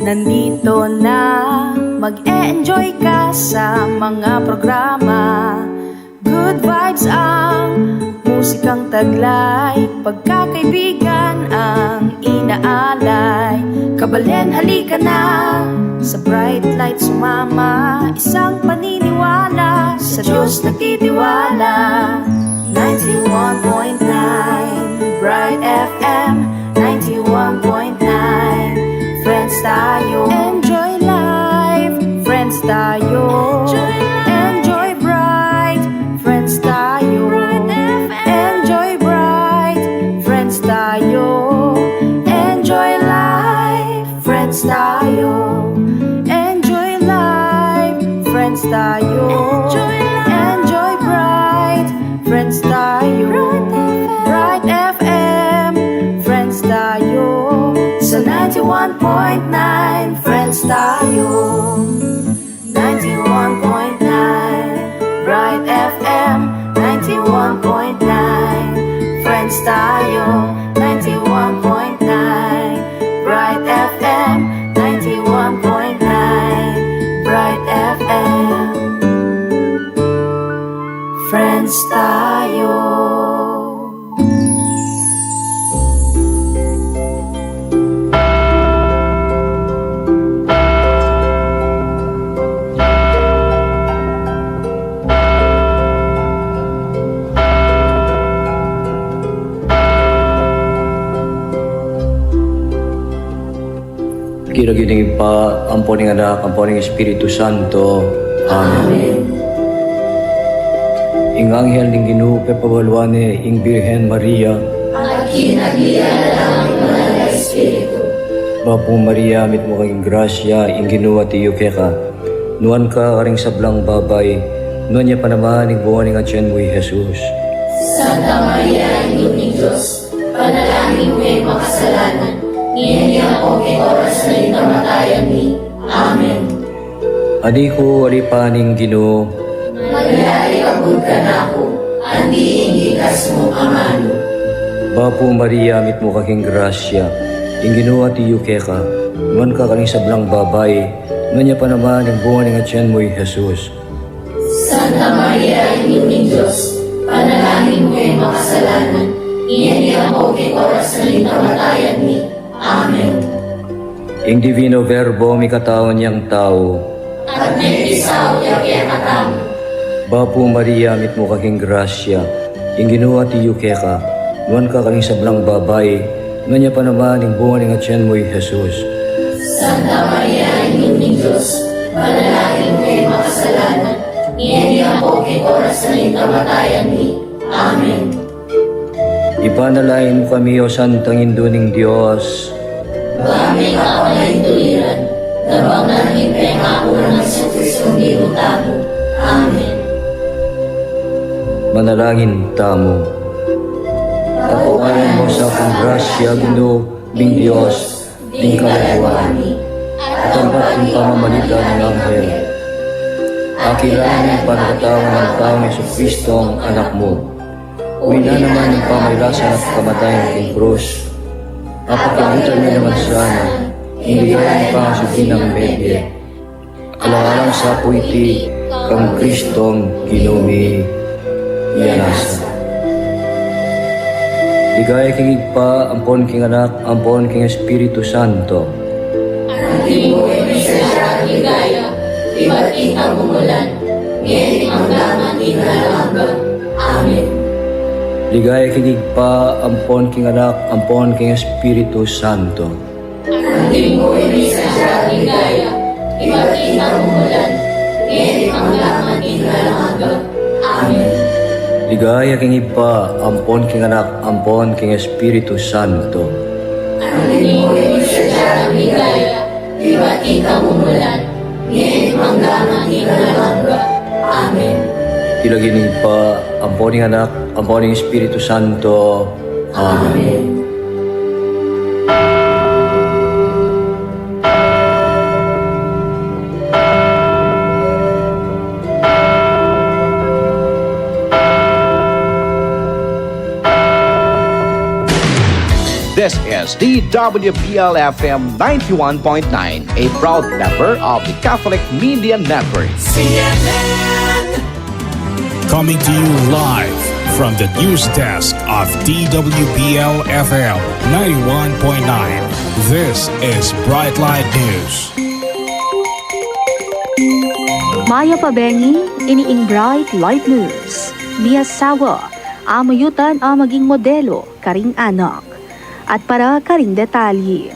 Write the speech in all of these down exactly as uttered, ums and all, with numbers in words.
Nandito na, mag-e-enjoy ka sa mga programa. Good vibes ang musikang taglay, pagkakaibigan ang inaalay. Kabalen, halika na, sa Bright Light sumama, isang paniniwala, sa Diyos nagtitiwala. Ninety-one point nine Bright F M, ninety-one point nine Friends tayo. Enjoy life, friends tayo. Enjoy life. Enjoy bright, friends tayo. Bright F M. Enjoy bright, friends tayo. Enjoy life, friends tayo. Enjoy life, friends tayo. Enjoy life. Enjoy bright, friends tayo. Bright F M. Bright F M, friends tayo. Sa ninety-one point nine, friends tayo. Ninety-one point nine Bright F M, ninety-one point nine Friends tayo, ninety-one point nine Bright F M, ninety-one point nine Bright F M. Friends tayo. Lagyu ning Ibpa, ampo ning Anak, ampo ning Espiritu Santo. Amen. Amen. Ing anghel ning Ginu pepabaluan ne ing Birhen Maria. At kinabilan na ning Banal a Espiritu. Bapu Maria, mitmu ka king grasya, ing Ginu atiu keka. Nuan ka karing sablang babai, nuan ya pa naman ing bunga ning atian mu, i Jesus. Santa Maria, Indu ning Dios, panalangin mu kaming makasalanan, ngeni ampo king oras ning kamatayan mi. Amen. Anak ku, alipan ning Ginu. Maria, ikabud ka naku, anti ing bigas mu amanu. Bapu Maria, mitmu ka king grasya, ing Ginu atiu keka, nuan ka karing sablang babai, nuan ya pa naman ing bunga ning atian mu, i Jesus. Santa Maria, Indu ning Dios, panalangin mu kaming makasalanan, ngeni ampo king oras ning kamatayan mi. Amen. Ing Divino Verbo mikatau na yang tau. At mekisaut ya kekatamu. Bapu Maria, mitmu ka king grasya, ing Ginu atiu keka, nuan ka karing sablang babai, nuan ya pa naman ing bunga ning atian mu, i Jesus. Santa Maria, Indu ning Dios, panalangin mu kaming makasalanan, ngeni ampo king oras ning kamatayan mi. Amen. Ipanalangin mu kami, o Santang Indu ning Dios. Ba ming kapamainduiran, nabang na ning pengaku nang Jesucristo Ginu tamu. Amen. Manalangin tamu. Tapuanan mu sa king grasya, Ginu ming Dios, ding kalaguan mi, at ampat king pamamagitan ning anghel, akilala ing pangatawa ning Ginu Jesucristo, Anak mu. Uwi na naman ing pamailasan at kamatayan king krus. Apakiabe na naman sana ing ligaya ning pangasubli nang mebie. Alang-alang sa pu iti kang Kristong Ginu mi. Nia na sa. Ligaya king Ibpa, ampon king Anak, ampon king Espiritu Santo. Antimo ing sadya ning ligaya, ibat king kamumulan, ngeni at angga man king alang angga. Amen. Ligaya king Ibpa, ampon king Anak, ampon king Espiritu Santo. Antimo ing sadya ning ligaya, ibat king kamumulan, ngeni at angga man king alang angga. Amen. Ligaya king Ibpa, ampon king Anak, ampon king Espiritu Santo. Antimo ing sadya ning ligaya, ibat king kamumulan, ngeni at angga man king alang angga. Amen. King lagyu ning Ibpa, ampon ning Anak, ampon ning Espiritu Santo. Amen. Despe is D W B L F M ninety-one point nine, a proud member of the Catholic Media Network. C M N. Coming to you live from the news desk of D W B L F M ninety-one point nine. This is Bright Light News. Mayap a bengi, ini ing Bright Light News. Miyasawa, amuyutan a maging modelo karing anak. At para karing detalye,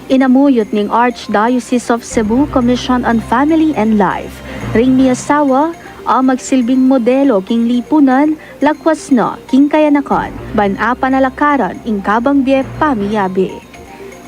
inamuyut ning Archdiocese of Cebu Commission on Family and Life ring miyasawa a magsilbing modelo king lipunan, lakwas na king kayanakan, ban apanalakaran ing kabang bie pamiyabe.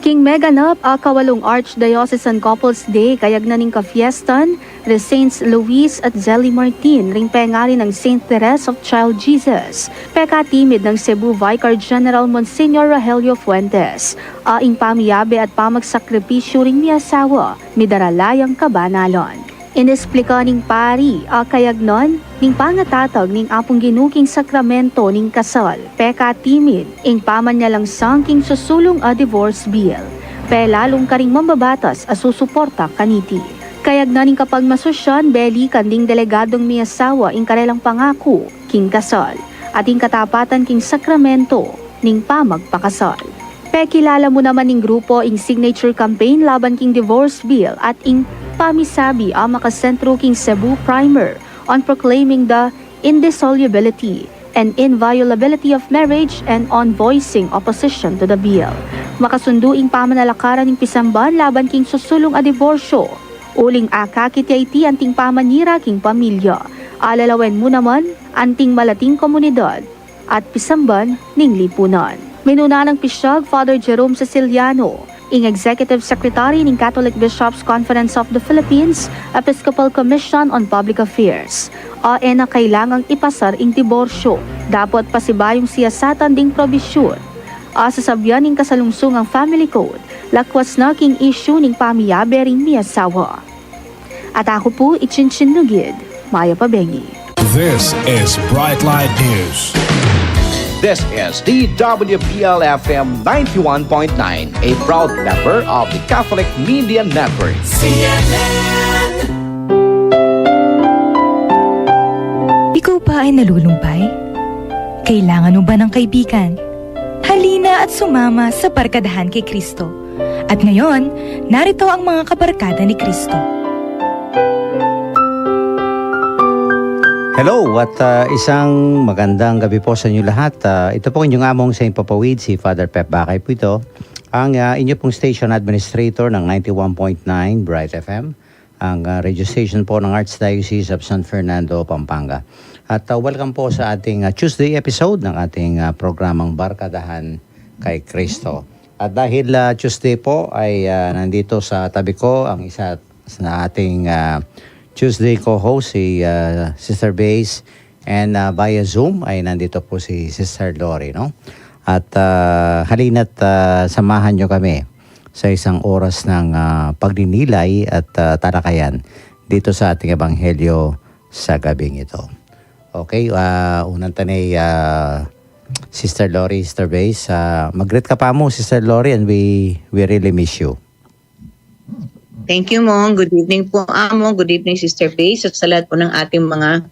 King meganap a kawalung Archdiocesan Couples Day kayagnan ning kafiestan re Saints Luis at Zelly Martin ring pengari nang Saint Therese of Child Jesus, pekatimid nang Cebu Vicar General Monsignor Rogelio Fuentes, a ing pamiyabe at pamagsakripisyu ring miyasawa midarala yang kabanalan. Inesplika ning pari a kayagnan ning pangatatag ning Apung Ginu king sakramento ning kasal, pekatimid ing pamanyalangsang king susulung a divorce bill, pelalung karing mambabatas a susuporta kaniti. Kayagnan ning kapagmasusyan, belikan ding delegadung miyasawa ing karelang pangaku king kasal at ing katapatan king sakramento ning pamagpakasal. Pekilala mu naman ning grupo ing signature campaign laban king divorce bill at ing pamisabi a makasentru king Cebu Primer on proclaiming the indissolubility and inviolability of marriage and on voicing opposition to the bill. Makasundu ing pamanalakaran ning pisamban laban king susulung a diborsyo, uling akakit ya iti anting pamanira king pamilya, alalawen mu naman anting malating komunidad at pisamban ning lipunan. Minuna nang pisyag Father Jerome Siciliano, ing Executive Secretary ning Catholic Bishops' Conference of the Philippines Episcopal Commission on Public Affairs, a e na kailangang ipasar ing diborsyo, dapot pasibayung siyasatan ding probisyun a sasabyan ning kasalungsungang Family Code, lakwas na king isyu ning pamiyabe ring miyasawa. At aku pu i Chinchin Nugid, mayap a bengi. This is Bright Light News. This is D W B L F M ninety-one point nine, a proud member of the Catholic Media Network. C M N. Ikaw ba ay nalulumpay? Kailangan mo ba ng kaibigan? Halina at sumama sa Barkadahan kay Kristo. At ngayon, narito ang mga kabarkada ni Kristo. Hello, at, ah, isang magandang gabi po sa inyo lahat. Ah, ito po inyong among Saint Papawid, si Father Pep Bakay po ito, ang, ah, inyo pong station administrator ng ninety-one point nine Bright F M, ang, ah, radio station po ng Archdiocese of San Fernando, Pampanga. At, ah, welcome po sa ating, ah, Tuesday episode ng ating, ah, programang Barkadahan kay Kristo. At dahil, ah, Tuesday po ay, ah, nandito sa tabi ko ang isa sa ating, ah, Tuesday co-host, si, ah, Sister Base, and, ah, via Zoom ay nandito po si Sister Lori, no? At, ah, halina't, ah, samahan nyo kami sa isang oras ng, ah, pagninilay at, ah, talakayan dito sa ating ebanghelyo sa gabing ito. Okay, ah, unang tanay, ah, Sister Lori, Sister Base, ah, mag-greet ka pa mu, Sister Lori, and we, we really miss you. Thank you, Mong. Good evening po, Among. Good evening, Sister Base. At sa lahat po ng ating mga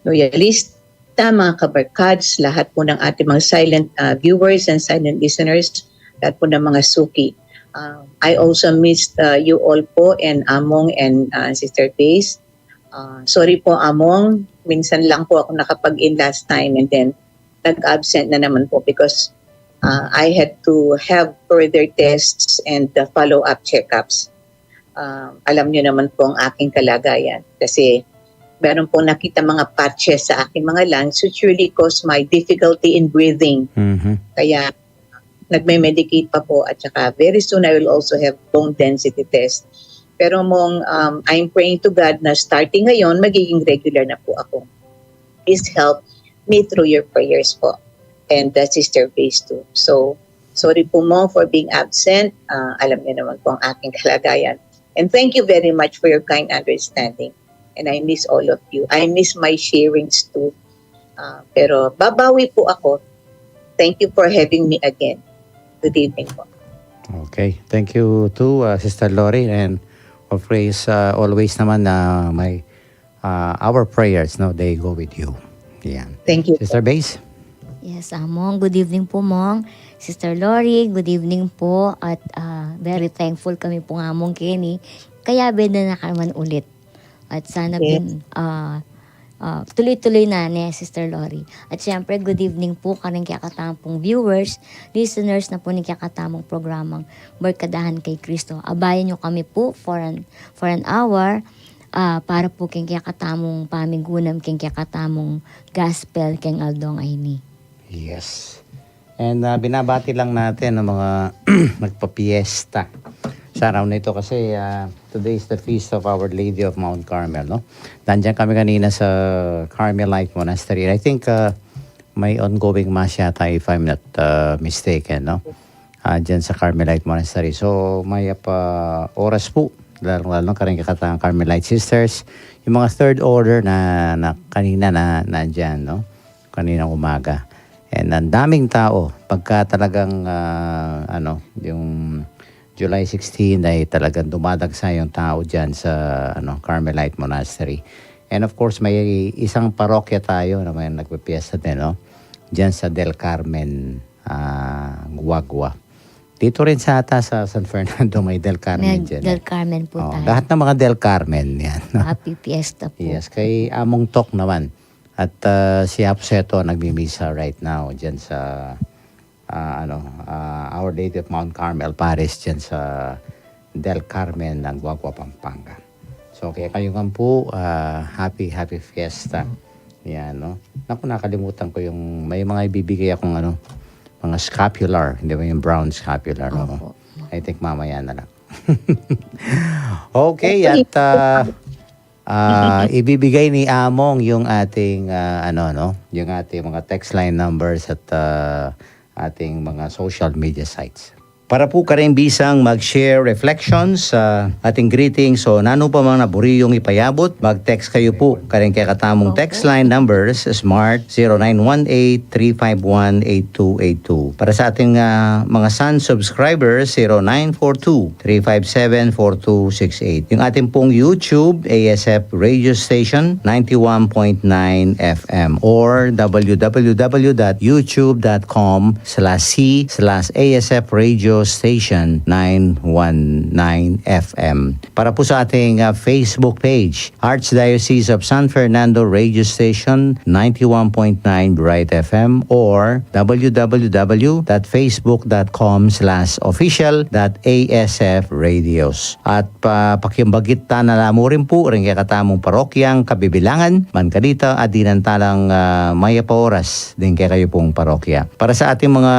loyalista, mga kabarkads, lahat po ng ating mga silent, ah, viewers and silent listeners, lahat po ng mga suki. Ah, I also missed, ah, you all po and Among and, ah, Sister Base. Ah, sorry po, Among. Minsan lang po ako nakapag-in last time and then nag-absent na naman po because, ah, I had to have further tests and, ah, follow-up checkups. Ah, alam niyo naman po ang aking kalagayan kasi meron pong nakita mga patches sa aking mga lungs which really caused my difficulty in breathing. Mhm. Kaya nagme-medicate pa po at saka very soon I will also have bone density test. Pero Mong, um, I'm praying to God na starting ngayon, magiging regular na po ako. Please help me through your prayers po. And, uh, Sister Base too. So, sorry po, Mong, for being absent. Ah, alam niyo naman po ang aking kalagayan. And thank you very much for your kind understanding. And I miss all of you. I miss my sharings too. Ah, pero babawi po ako. Thank you for having me again. Good evening po. Okay. Thank you too, uh, Sister Lori. And of course, uh, always naman na may uh, our prayers, no, they go with you. Yan. Thank you. Sister Base? Yes, Among. Good evening po, Mong. Sister Lori, good evening po. At ah, very thankful kami po nga, Mong Kenny. Kaya beda na ka naman ulit. At sana Yes. Bin, ah, ah, tuloy-tuloy na ni Sister Lori. At syempre, good evening po karing kekatamu pung viewers, listeners na po ning kekatamung programang Barkadahan kay Kristo. Abayan nyo kami po for an, for an hour ah, para po king kekatamung pamigunam, king kekatamung gospel, king aldong a ini. Yes. And uh, binabati lang natin ang mga nagpapiesta sa araw na ito kasi uh, today is the feast of Our Lady of Mount Carmel, no? Nandiyan kami kanina sa Carmelite Monastery. I think uh, may ongoing mass yata, if I'm not uh, mistaken, no? Ah, dyan sa Carmelite Monastery. So, mayap a oras po, lalo-lalo na karing kekatang Carmelite Sisters. Yung mga third order na, na kanina na nandyan, no? Kaninang umaga. And ang daming tao pagka talagang ah, ano, yung July sixteen ay talagang dumadagsa yung tao dyan sa ano, Carmelite Monastery. And of course, may isang parokya tayo na may nagpipiesta din, no? Dyan sa Del Carmen, ah, Guagua. Dito rin sa ata sa San Fernando may Del Carmen May dyan. Del eh. Carmen po Oh, tayo. Lahat ng mga Del Carmen yan. Happy Fiesta po. Yes, kay Among Tok naman. At ah, si Apo Seto nagmimisa right now dyan sa ah, ano, ah, Our Lady of Mount Carmel Parish dyan sa Del Carmen, Guagua, Pampanga. So, kaya kayo nga po, ah, happy, happy fiesta. Yan, no? Naku, nakalimutan ko yung, may mga ibibigay akong ano, mga scapular, hindi ba yung brown scapular, no? Opo. I think mamaya na lang. Okay, at ah, ah, ibibigay ni Among yung ating ah, ano, no, yung ating mga text line numbers at ah, ating mga social media sites. Para po karing bisang mag-share reflections sa ating greetings o nanu pa mang naburi yung ipayabot, mag-text kayo po karing kekatamung text line numbers, Smart, zero nine one eight, three five one, eight two eight two. Para sa ating ah, mga Sun subscribers, zero nine four two, three five seven, four two six eight. Yung ating pong YouTube, A S F Radio Station, ninety-one point nine F M or w w w dot youtube dot com slash c slash A S F Radio Station nine one nine F M. Para po sa ating ah, Facebook page, Archdiocese of San Fernando Radio Station, ninety-one point nine Bright F M or w w w dot facebook dot com slash official dot a s f radios. At pa, pakimbagit ta na la mu rin po ring kekatamung parokyang kabibilangan, man kanita, adinan ta lang ah, mayap a oras ding kekayu pung parokya. Para sa ating mga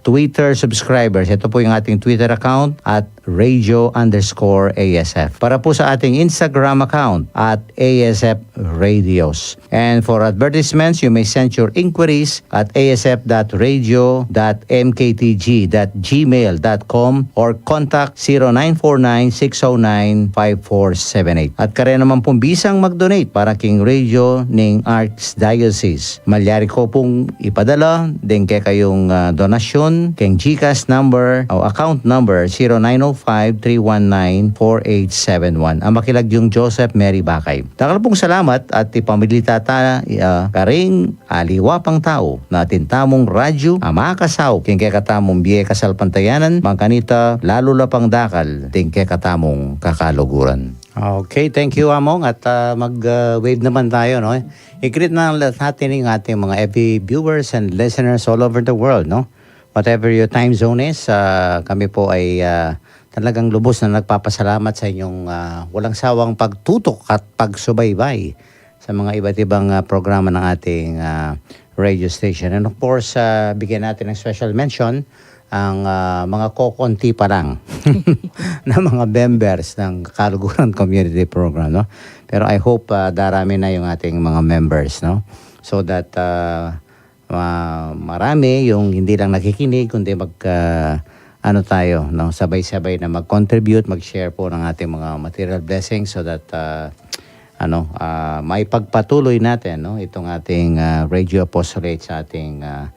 Twitter subscribers, ito po yung ating Twitter account at radio underscore A S F. Para po sa ating Instagram account at A S F Radios. And for advertisements, you may send your inquiries at A S F dot radio dot M K T G dot gmail dot com or contact zero nine four nine, six oh nine, five four seven eight. At kare naman pong bisang mag-donate para king radio ning Archdiocese. Malyari ko pong ipadala ding kekayung ah, donasyon keng GCash number o account number zero nine oh five, three one nine, four eight seven one. Ang makilagyung Joseph Mary Bakay. Dakal pong salamat at ipamilita ta ah, karing aliwa pang tau na atin tamung radyo a makasaup king kekatamung bie kasalpantayanan, man kanita lalu la pang dakal ding kekatamung kakaluguran. Okay, thank you, Among. At ah, mag-wave naman tayo, no? I-greet na natin yung ating mga F B viewers and listeners all over the world, no? Whatever your time zone is, ah, kami po ay ah, talagang lubos na nagpapasalamat sa inyong ah, walang sawang pagtutok at pagsubaybay sa mga iba't ibang ah, programa ng ating ah, radio station. And of course, ah, bigyan natin ng special mention ang ah, mga kokonti pa lang na mga members ng Kaluguran Community Program, no? Pero I hope ah, darami na yung ating mga members, no? So that ah, ma- marami yung hindi lang nakikinig, kundi mag ah, ano tayo, no? Sabay-sabay na mag-contribute, mag-share po ng ating mga material blessings so that ah, ano, ah, maipagpatuloy natin, no, itong ating ah, radio apostolate sa ating ah,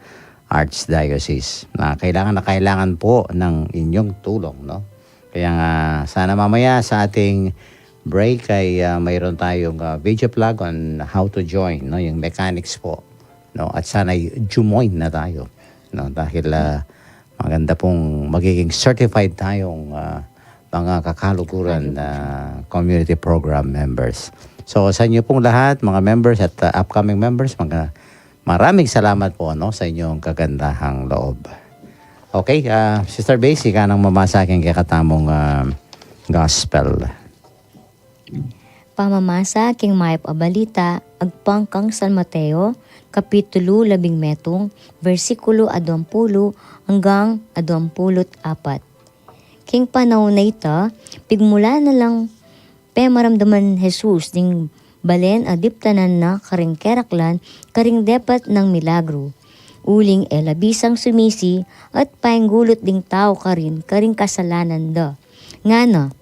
Archdiocese. Na kailangan na kailangan po ng inyong tulong, no? Kaya nga, sana mamaya sa ating break ay, ah, mayroon tayong, ah, video vlog on how to join, no? Yung mechanics po, no? At sana jumoin na tayo, no? Dahil, ah, maganda pong magiging certified tayong, ah, mga kakaluguran na community program members. So, sa inyo pong lahat, mga members at, ah, upcoming members, mga, maraming salamat po, no, sa inyong kagandahang loob. Okay, ah, Sister Base, ika nang mamasa king kekatamung, ah, gospel. Pamamasa king Mayap a Balita agpang kang San Mateo, Kapitulo labing metung, bersikulo aduang pulu anggang aduang pulu't apat. King panaun a ita, pigmulan na lang pemaramdaman Jesus ding balen a diptanan na karing keraklan karing depat nang milagru. Uling e la bisang sumisi at painggulut ding tau karin karing kasalanan da. Ngana,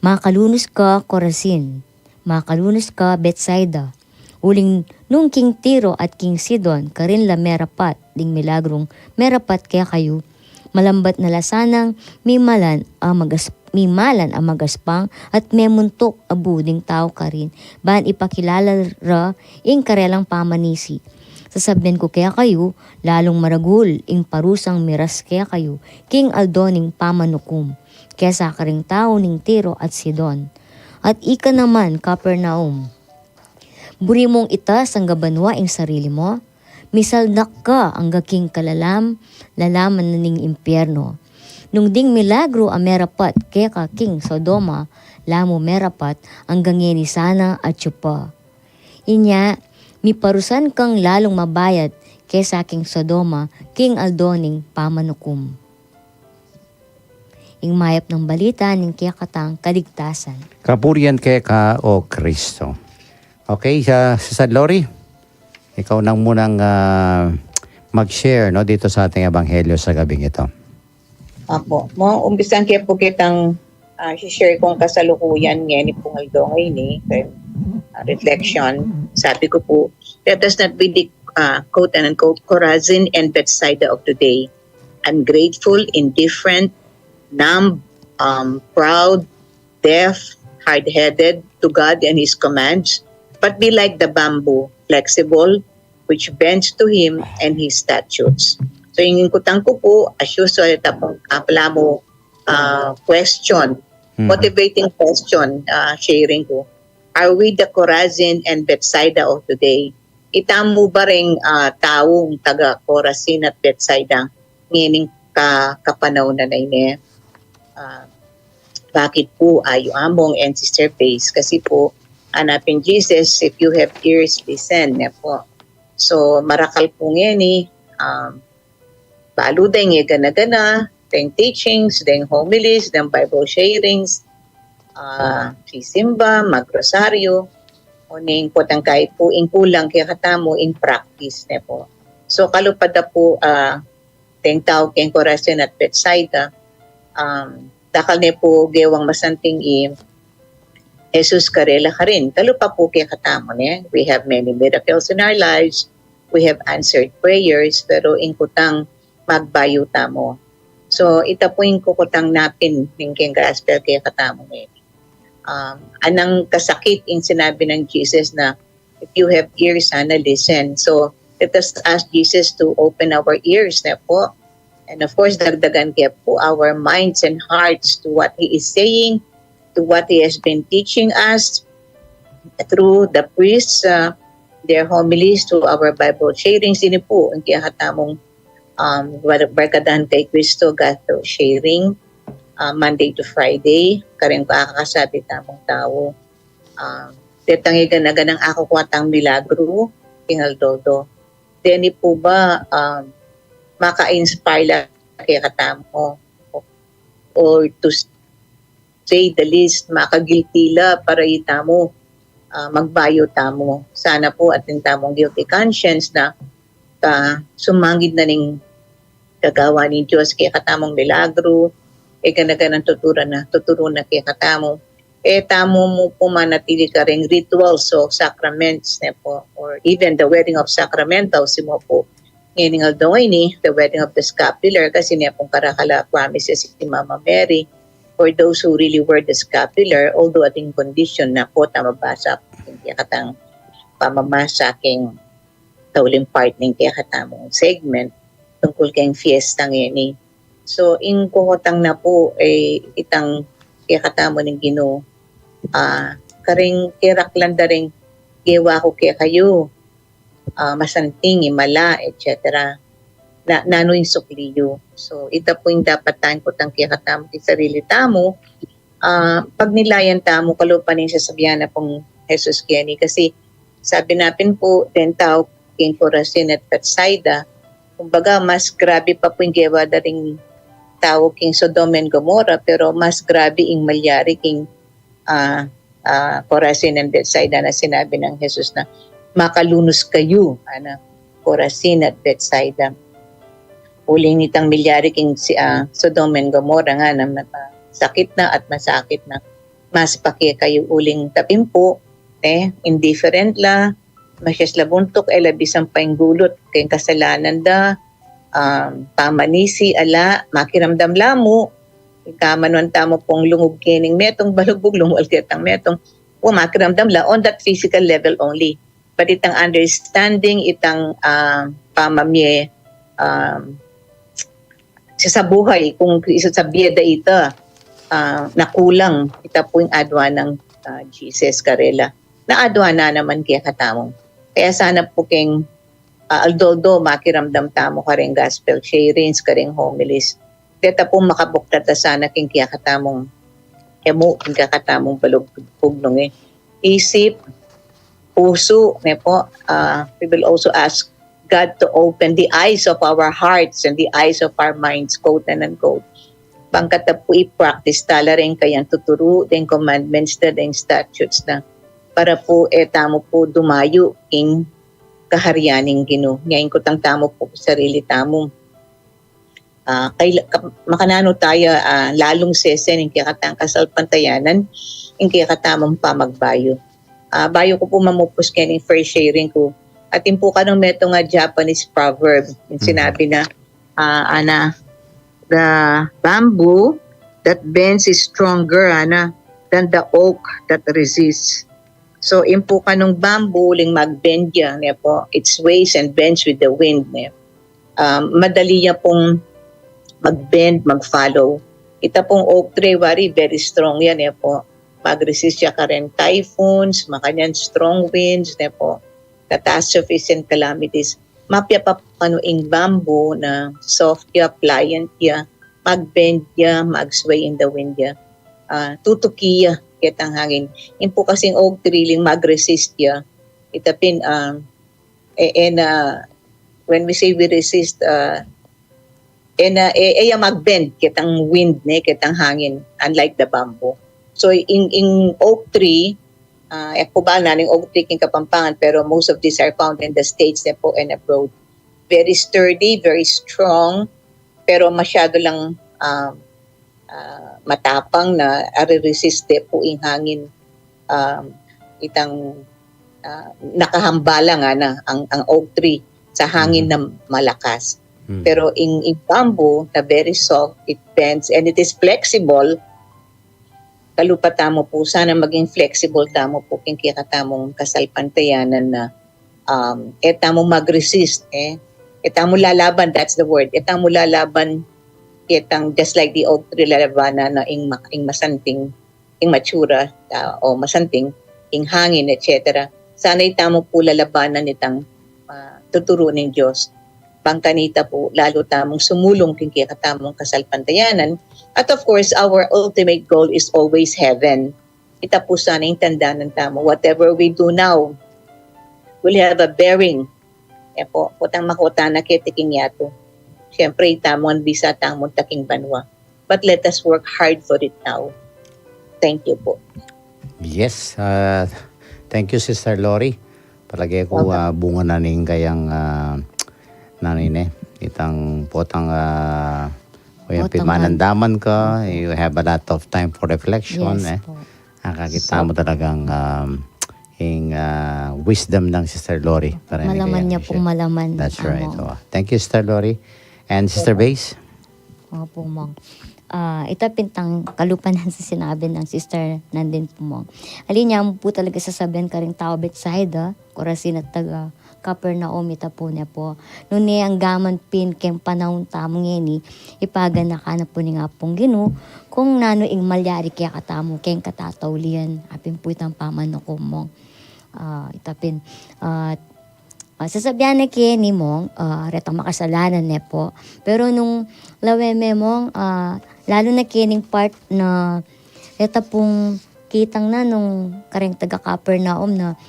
"Makalunus ka, Corazin! Makalunus ka, Betsaida! Uling nung king Tiro at king Sidon karin la merapat ding milagrung merapat kekayu, malambat na la sanang mimalan a magas-, mimalan a magaspang at memuntuk abu ding tau karin ban ipakilala ra ing karelang pamanisi. Sasabian ku kekayu, lalung maragul ing parusang miras kekayu king aldo ning pamanukum kesa karing tau ning Tiro at Sidon. At ika naman, Capernaum, buri mung itas angga banua ing sarili mu? Misaldak ka angga king kalalam-lalaman na ning impierno. Nung ding milagru a merapat keka king Sodoma la mu merapat, angga ngeni sana atyu pa. Inya, miparusan kang lalung mabayat kesa king Sodoma king aldo ning pamanukum." Ing mayap nang balita ning kekatang kaligtasan. Kapurian keka, O Kristo. Okay, sa, Sister Lori, ikaw nang munang, ah, mag-share, no, dito sa ating ebanghelyo sa gabing ito. Apo, mo, umpisan ke po kitang, ah, share kong kasalukuyan ngeni pung aldo ngeni, kaya, ah, reflection. Sabi ko po, let us not be the, ah, quote and unquote, Corazin and Bethsaida of today. Ungrateful, indifferent, numb, um, proud, deaf, hard-headed to God and His commands, but be like the bamboo, flexible, which bends to Him and His statutes. So, ing kutang ku po, as usual, tapos, ah, pala mo, ah, question, Mhm. motivating question, ah, sharing ko. Are we the Corazin and Bethsaida of today? Ita mu ba ring, ah, taung taga Corazin at Bethsaida ngening ka-, kapanaun na ini? Ah, bakit po ayu among and Sister Base? Kasi po, hanapin Jesus, if you have ears, listen, ne po. So, marakal po ngeni, um, balu deng e gana-gana, deng teachings, deng homilies, deng Bible sharings, ah, sisimba, magrosaryo, o ning potang kai po, ing kulang kekatamu, ing practice ne po. So, kalupa da po, ah, deng tau keng Corazin at Bethsaida, um, dakal ne po gewang masanting i Jesus karela karin. Kalupa po kekatamu, ne? We have many miracles in our lives. We have answered prayers, pero ing kutang magbayu tamu. So, ita po ing kukutang napin ning keng gospel kekatamu ngeni. Um, anang kasakit ing sinabi ng Jesus na, "If you have ears, sana listen." So, let us ask Jesus to open our ears, ne po. And of course, dagdagan ke po our minds and hearts to what He is saying, to what He has been teaching us through the priests, uh, their homilies, to our Bible sharings. Ini po, ang kekatamung, um, bar-, Barkadahan kay Kristo, gospel sharing, uh, Monday to Friday, karing kakasabit tamung tau. Um, detang e gana-ganang akukua tang milagru, king aldo-aldo. Deni po ba, um, maka-inspire la kekatamu? Or to say the least, makagilti la para itamu, ah, magbayu tamu. Sana po atin tamung guilty conscience na, ah, sumangid na ning gagawa ning Dios kekatamung milagru, e gana-ganang tuturan na, tuturan na kekatamu. E tamu mu po manatili karing rituals o sacraments ne po, or even the wearing of sacramentals, simo po. Ngeni, although ini, the wearing of the scapular, kasi ne pung karakal a promises ni Mama Mary, for those who really wear the scapular, although ating condition na po, tama ba sa, hindi katang pamamasa king tauling part ning kekatamung segment tungkol keng fiesta ngeni. So, ing kuhutang na po, eh, itang kekatamu ning Ginu, ah, karing keraklan da ring gewa ku kekayu, ah, masanting, imala, et cetera. Na, nanu ing sukli yu. So, ita po ing dapat tang kutang kekatamu king sarili tamu, ah, pagnilayan tamu, kalupa ning sasabian na pung Jesus keni, kasi sabi na pin po, den tau king Corazin at Bethsaida, kumbaga, mas grabe pa po ing gewa da ring tau king Sodom and Gomorrah, pero mas grabe ing malyari king, ah, ah, Corazin and Bethsaida na sinabi nang Jesus na, "Makalunus kayu, ana, Corazin at Bethsaida." Uling itang milyari king si, ah, Sodom and Gomorrah nga na ma-, sakit na at masakit na. Mas pa kekayu uling tapin po, eh, indifferent la, masyas la buntuk, e la bisan pa ing gulut keng kasalanan da, um, pamanisi, ala, makiramdam la mu, kamanuan tamu pung lungug kening metung, balugbug, lungwal ketang metung, o makiramdam la on that physical level only. But itang understanding, itang, ah, pamamie, um, sa, sa buhay, kung isa sa bie da ita, ah, nakulang, ita po ing adwa nang, ah, Jesus karela. Na adwa na naman kekatamu. Kaya sana po keng, ah, although, although makiramdam tamu karing gospel sharings, karing homilies, deta po makabuklat ta sana king kekatamung emu, king kekatamung balugbug nung, eh, isip, pusu, ne po, ah, we will also ask God to open the eyes of our hearts and the eyes of our minds, quote and unquote. Bang kata po i-practice tala ring kayang tuturu, deng commandments na, deng statutes na, para po e tamu po dumayu king kaharian ning Ginu. Nya ing kutang tamu po sarili tamu. Ah, kaila-, ka-, makananu taya, ah, lalung sese ning kekatang kasalpantayanan, ing kekatamung pamagbayu. Ah, bayu ku po mamupus keni ing first sharing ku, atin po kanung metung a Japanese proverb, ing sinabi na, ah, ana, "The bamboo that bends is stronger, ana, than the oak that resists." So, ing po kanung bamboo, uling mag-bend ya, ne po, it sways and bends with the wind, ne. Um, madali ya pong mag-bend, mag-follow. Ita pong oak tree, wari, very strong yan, eh po. Mag-resist ya karen typhoons, makanyan strong winds, ne po. Catastrophes and calamities. Mapya pa po kanu ing bamboo na soft ya, pliant ya, mag-bend ya, mag-sway in the wind ya. Ah, tutuki ya ketang hangin. Ing po kasing oak tree, uling mag-resist ya. Ita pin, ah, e, e na, when we say we resist, ah, e na, e, e ya mag-bend ketang wind, ne, ketang hangin, unlike the bamboo. So, ing, ing oak tree, ah, e ku bal nanu ing oak tree king Kapampangan, pero most of these are found in the States, ne po, and abroad. Very sturdy, very strong, pero masyado lang, ah, ah, matapang na, are-resist de po ing hangin, um, itang, ah, nakahambalang, ana, ang, ang oak tree sa hangin na malakas. Pero ing, ing bamboo na very soft, it bends and it is flexible. Kalupa tamu po sana maging flexible tamu po king kekatamung kasalpantayanan na, um, e tamu mag-resist, eh. E tamu lalaban, that's the word. E tamu lalaban, ketang, just like the oak tree, lalabanan na ing ma-, ing masanting, ing matsura, ah, o masanting, ing hangin, et cetera. Sana itamu po lalabanan itang, ah, tuturu ning Dios. Bang kanita po, lalu tamung sumulung king kekatamung kasalpantayanan. At of course, our ultimate goal is always heaven. Ita po sana ing tandanan tamu. Whatever we do now will have a bearing. E po, potang makuta na keti king yatu. Siyempre, itamu ang bisa tamu taking banwa. But let us work hard for it now. Thank you po. Yes, ah, thank you, Sister Lori. Palage ku, ah, bunga na ning kayang, ah, nanu ini, itang potang, ah, o yang pimanandaman ka, you have a lot of time for reflection, eh. Nakakita mo talagang, um, ing, ah, wisdom nang Sister Lori para ning malaman kaya niya pong siya. Malaman. That's right. Among. Oh, thank you, Sister Lori. And Sister Base? Opo, Mong. Ah, ita pintang kalupa nang sinabi nang Sister Nandin po, Mong. Alin niya po talaga sasabihan karing tau Bethsaida, Corazin at taga Capernaum, ita po ne po. Nune anggaman pin keng panaun tamu ngeni, ipaganakan na po ning Apung Ginu kung nanu ing malyari kekatamu keng katataulian, apin po itang pamanukom, Mong. Ah, ita pin, ah, ah, sasabian na keni, Mong, ah, retang makasalanan ne po. Pero nung lawe me, Mong, ah, lalu na kening part na reta pung kitang na nung kareng taga Capernaum na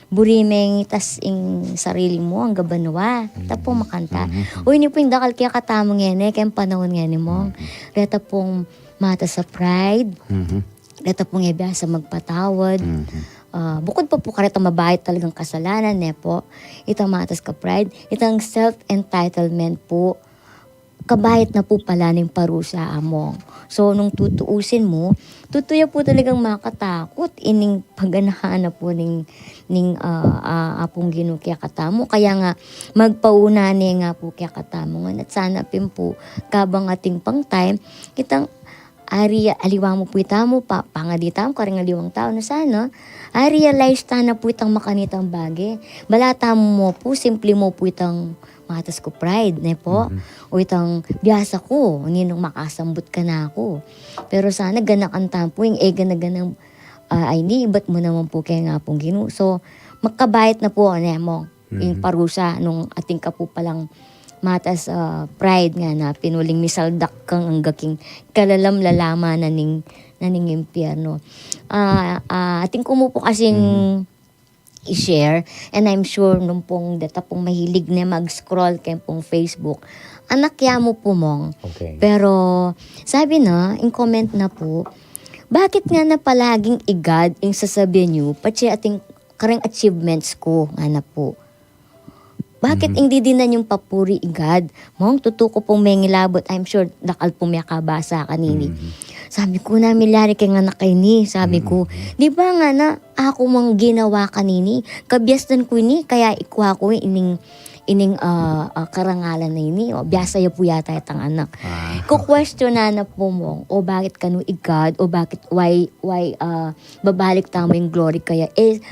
buri meng itas ing sarili mu angga banua. Ita pung makanta. Mhm. O, ini po ing dakal kekatamu ngeni, keng panaun ngeni, Mong. Mhm. Reta pung matas a pride. Mhm. Reta pung e biasa magpatawad. Mhm. Ah, bukud pa po kareta mabayat talagang kasalanan, ne po. Itang matas ka pride, itang self-entitlement po. Kabayat na po pala ning parusa, Among. So, nung tutuusin mu, tutu ya po talagang makatakut ining paganakan na po ning, ning, ah, ah, Apung Ginu kekatamu. Kaya nga, magpauna ne nga po kekatamu ngan. At sana pin po, kabang atin pang time, itang ari, aliwa mu po itamu, pa, pangadi tamu, karing aliwang tau, na sana, a-realize ta na po itang makanitang bage. Bala tamu mu po, simple mu po itang matas ku pride, ne po? Mhm. O itang biasa ku, ninung makasambut kanaku. Pero sana ganakan tamu po, ing e gana-ganang, ah, ay ni, ibat mu naman po keng Apung Ginu. So, makabayat na po, ne, Mong? Ing parusa nung atin ka po palang matas, ah, pride ngana, pin uling misaldak kang angga king kalalam-lalaman na ning, na ning impyerno. Ah, ah, atin ku mu po kasing i-share, and I'm sure nung pung deta pung mahilig ne mag-scroll keng pung Facebook, anak ya mu po, Mong. Okay. Pero, sabi na, ing comment na po, bakit ngana palaging i-God ing sasabian yu, patse atin kareng achievements ku, ngana po. Bakit ing didinan yung papuri i-God? Mong, tutu ku pung mengilabot, I'm sure dakal pung mekabasa kanini. Sabi ku, "Na milyari keng anak a ini," sabi ku. "Di ba ngana, aku mang ginawa kanini? Kabiasnan ku ini, kaya ikwa ku ining, ining, ah, ah, karangalan na ini. O, biasa ya po yata itang anak." Ah. Ku-question na na po, Mong, o bakit kanu i-God, o bakit, why, why, ah, babalik tamu ing glory kaya? E,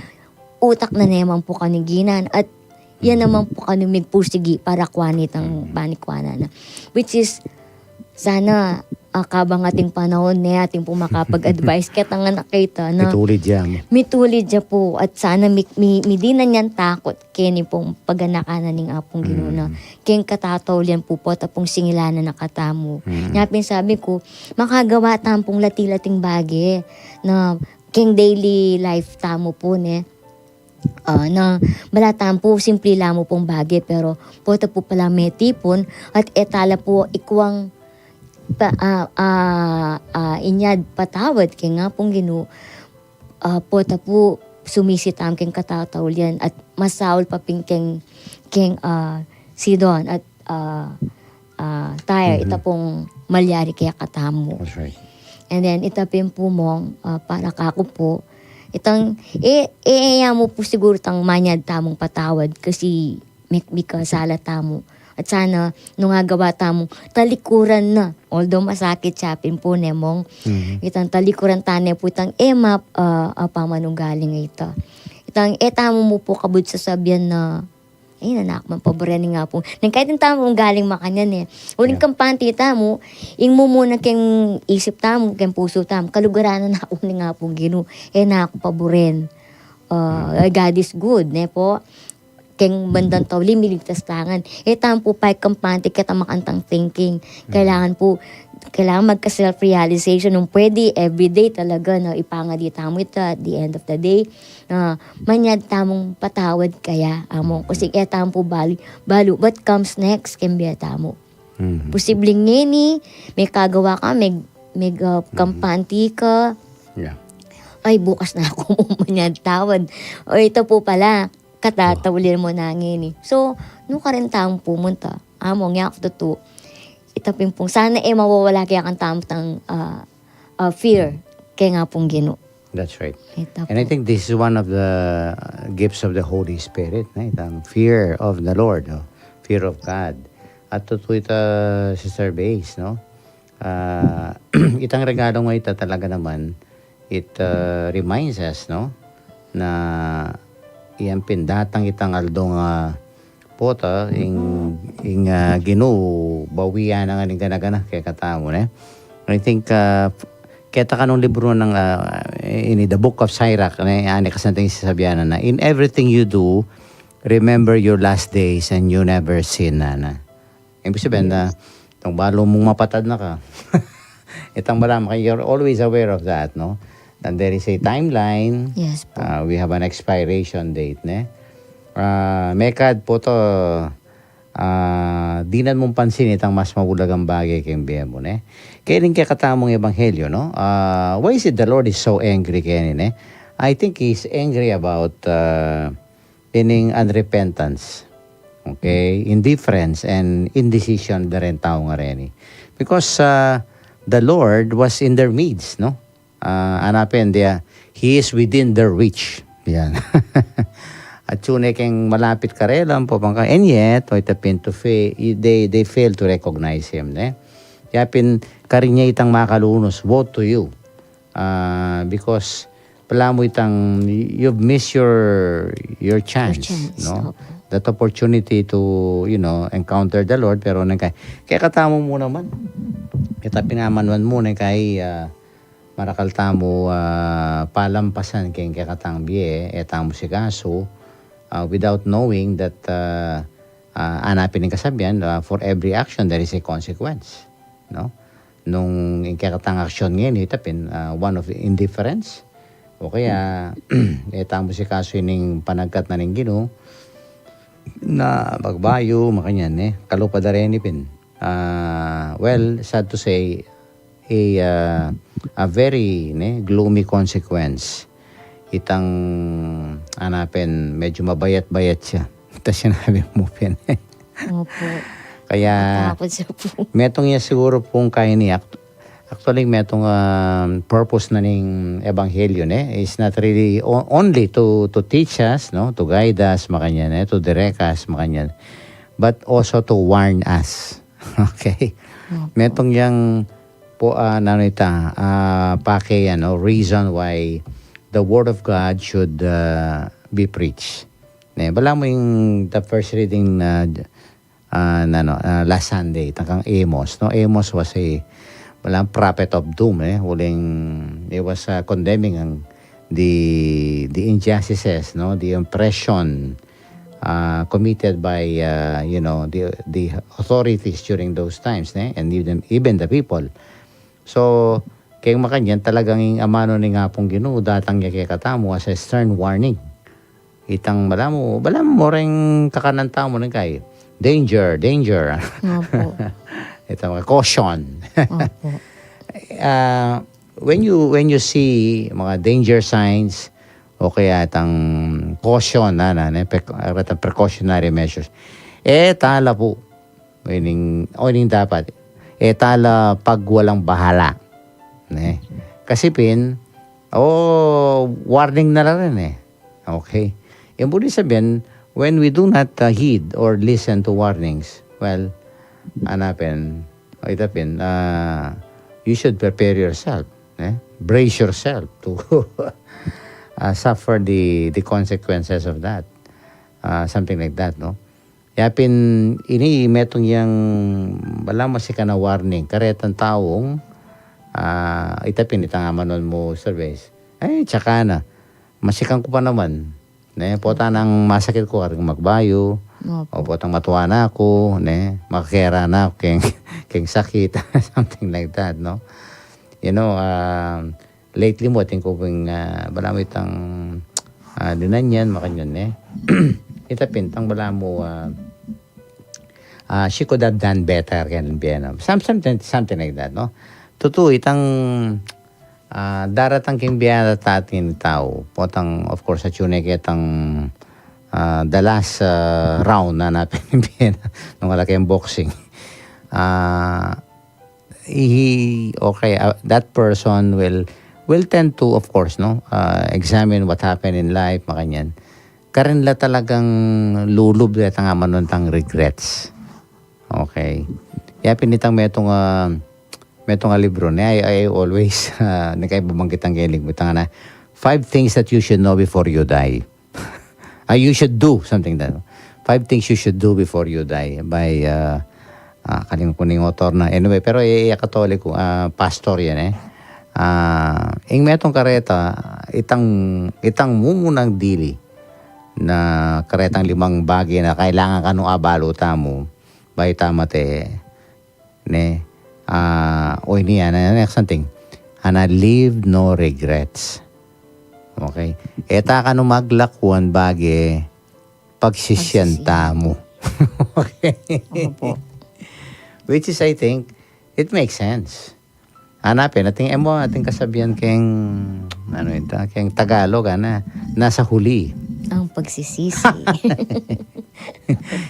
utak na naman po kanu ginan, at yan naman po kanu migpursigi para kuan itang banikwanan na. Which is, sana, ah, kabang atin panaun ne, atin po makapag-advise ketang anak a ita na mitulid ya. Mitulid ya po, at sana mi, mi, midinan yang takut keni pung paganakan na ning Apung Ginu na keng katataulian po, pota pung singilan na katamu. Nya pin sabi ku, makagawa tamu pung lati-lating bage na keng daily life tamu po, ne? Ah, na bala tamu po, simple la mu pung bage, pero pota po pala metipun, at e tala po ikwang pa, ah, ah, ah, inyad patawad keng Apung Ginu, ah, pota po sumisi tamu keng katataulian, at masaul pa pin keng, keng, ah, Sidon, at ah, ah, Tyre, ita pung malyari kekatamu. That's right. And then, ita pin po, Mong, ah, para kaku po, itang, e, e, e, ya mu po siguru itang manyad tamung patawad kasi mi, mikasala tamu. At sana, nung agawa tamu, talikuran na. Although masakit ya pin po, ne, Mong? Itang talikuran ta ne po itang e map, ah, ah, pamanugaling ita. Itang e tamu mu po kabud sasabian na, "Ay, na, naku mang paburen ning Apung." Nang kahit ing tamu galing makanyan, e. Uling kampante tamu, ing mumuna keng isip tamu, keng pusu tamu, kalugaran na naku ning Apung Ginu. E naku paburen. Ah, God is good, ne po? Keng bandang tauli, miligtas tangan. E tamu po paikampante keta makantang thinking. Kailangan po, kailangan magka-self-realization. Nung pwede, everyday talaga na ipangadi tamu ita at the end of the day. Ah, manyad tamung patawad kaya, Among, kasi e tamu po balu, balu what comes next keng bie tamu. Posibleng ngeni, mekagawa ka, meg, meg, ah, kampante ka. Yeah. Ay, bukas naku manyad tawad. O, ita po pala, katataulian mu na ngeni. So, nukarin tamu pumunta? Among, yaku tutu. Ita pin pung, sana e mawawala kaya kang tamu tang, ah, ah, fear keng Apung Ginu. That's right. Ita And I po. think this is one of the uh, gifts of the Holy Spirit, ne? Itang fear of the Lord, no? Fear of God. At tutu ita, Sister Base, no? Ah, itang regalo nga ita talaga naman, it uh, reminds us, no? Na iyan pin datang itang aldo nga pota, ing, ing uh, Ginu, bawian na nga ning gana-gana, kekatamu, ne? I think, uh, keta kanung libru nang, uh, ini, the Book of Sirach, ne? Ani kasanting sasabian na, "In everything you do, remember your last days and you never sin," na, na. Ibig sabihin na, itang balu mung mapatad na ka. Itang balu, you're always aware of that, no? And there is a timeline. Yes po. Uh, we have an expiration date, ne? Uh, mekad po to, uh, dinan mung pansin itang mas mabulagang bagay keng bie mu, ne? Kaya rin kekatamung ebanghelyo, no? Uh, why is it the Lord is so angry keni, ne? I think He's angry about uh, ining unrepentance. Okay? Indifference and indecision da rin tau nga reni. Because uh, the Lord was in their midst, no? Uh, anapin, dia, He is within their reach. Yan. At yun eh, keng malapit karela, ang papangka. And yet, o itapin to fa- they, they fail to recognize Him, ne? Yapin, karin niya itang makalunus, "Woe to you." Uh, because pala mo itang, you've missed your your chance, chance, no? Opo. That opportunity to, you know, encounter the Lord, pero nang kay kaya katamu mo naman, kita pinamanwan mo na kay uh, marakal tamu uh, palampasan keng kekatang bie, e tamu si kasu uh, without knowing that uh, uh, anapin ing kasabian, uh, for every action there is a consequence, no? Nung ing kekatang action ngeni, itapin, ah, one of indifference, o kaya, e tamu si kasu ining panagkat na ning Ginu, na magbayu, makanyan, eh. Kalupa da reni pin. Ah, well, sad to say, a, ah, a very, ne, gloomy consequence. Itang, anapin, medyo mabayat-bayat siya. Ita sinabi mo pin. Opo. Kaya, Matapos siya po. Metung ya siguro pung kaini, act- actually, metung, ah, purpose na ning ebanghelyo, ne? Is not really o- only to to teach us, no? To guide us, makanyan, eh? To direct us, makanyan. But also to warn us. Okay? Opo. Metung yang po, ah, nanu ita, ah, pake, ano, reason why the word of God should, ah, be preached. Ne, bala mo yung the first reading na, ah, na, no, ah, last Sunday, tangkang Amos, no? Amos was a, bala, prophet of doom, eh. Uling, he was, ah, condemning ang, the, the injustices, no? The oppression, ah, committed by, ah, you know, the, the authorities during those times, ne? And even, even the people. So, keng makanyan, talagang ing amanu ning Apung Ginu, datang ya kekatamu as a stern warning. Itang bala mo, bala mo reng kakanan tamu ning kay, "Danger, danger." Opo. Itang mga caution. Opo. Ah, when you, when you see mga danger signs, o kaya itang caution na, na, na, pre- itang precautionary measures, e tala po, o ining, o ining dapat, e tala pagwalang bahala. Ne? Kasi pin, o, warning na la rin, eh. Okay. Yung buli sabihin, when we do not, uh, heed or listen to warnings, well, anapin, o itapin, uh, you should prepare yourself, eh? Brace yourself to uh, suffer the the consequences of that. Uh, something like that, no? Yapin ini metung yang bala masikan a warning. Karetang taung, ah, itapin itang amanon mo, Sir Bes. Ay, tsaka na. Masikan ku pa naman. Ne, pota nang masakit ku, karing magbayu, Opo. o potang matuwa na ku, ne, makakera na ku keng, keng sakit, something like that, no? You know, um, lately mo, atin ku ping, ah, bala mo itang, ah, dinanyan, makanyan, eh. Itapin tang bala mo, ah, ah, she could have done better, keng bie na. Some, something, something like that, no? Tutu, itang, ah, daratang keng bie na tating tau. Potang, of course, at yun ay ketang, ah, the last, ah, round na napin bie na, nung wala keng boxing. Ah, he, okay, uh, that person will will tend to, of course, no, uh, examine what happened in life, makanyan. Karin la talagang lulub detang amanuan tang regrets. Okay. Ya pin itang metung, ah, metung a libru ne, I, I always, ah, ne kaya babanggit ang keng libru, itang na, Five Things That You Should Know Before You Die. Ah, you should do something that, Five Things You Should Do Before You Die by, ah, ah, kalimut ku ne ing author na. Anyway, pero e, e Katoliko, ah, pastor yan e. Ah, ing metung kareta, itang, itang mumunang dili na karetang limang bage na kailangan kanu abalu tamu, bayu ta mate, ne? Ah, o ini, ana, next something. Ana, leave no regrets. Okay? E ta kanu maglakwan bage pagsisian tamu. Okay? Opo. Which is, I think, it makes sense. Ana pin, atin, e mu, atin kasabian keng, ano ita, keng Tagalog, ana, nasa huli. Ang pagsisisi.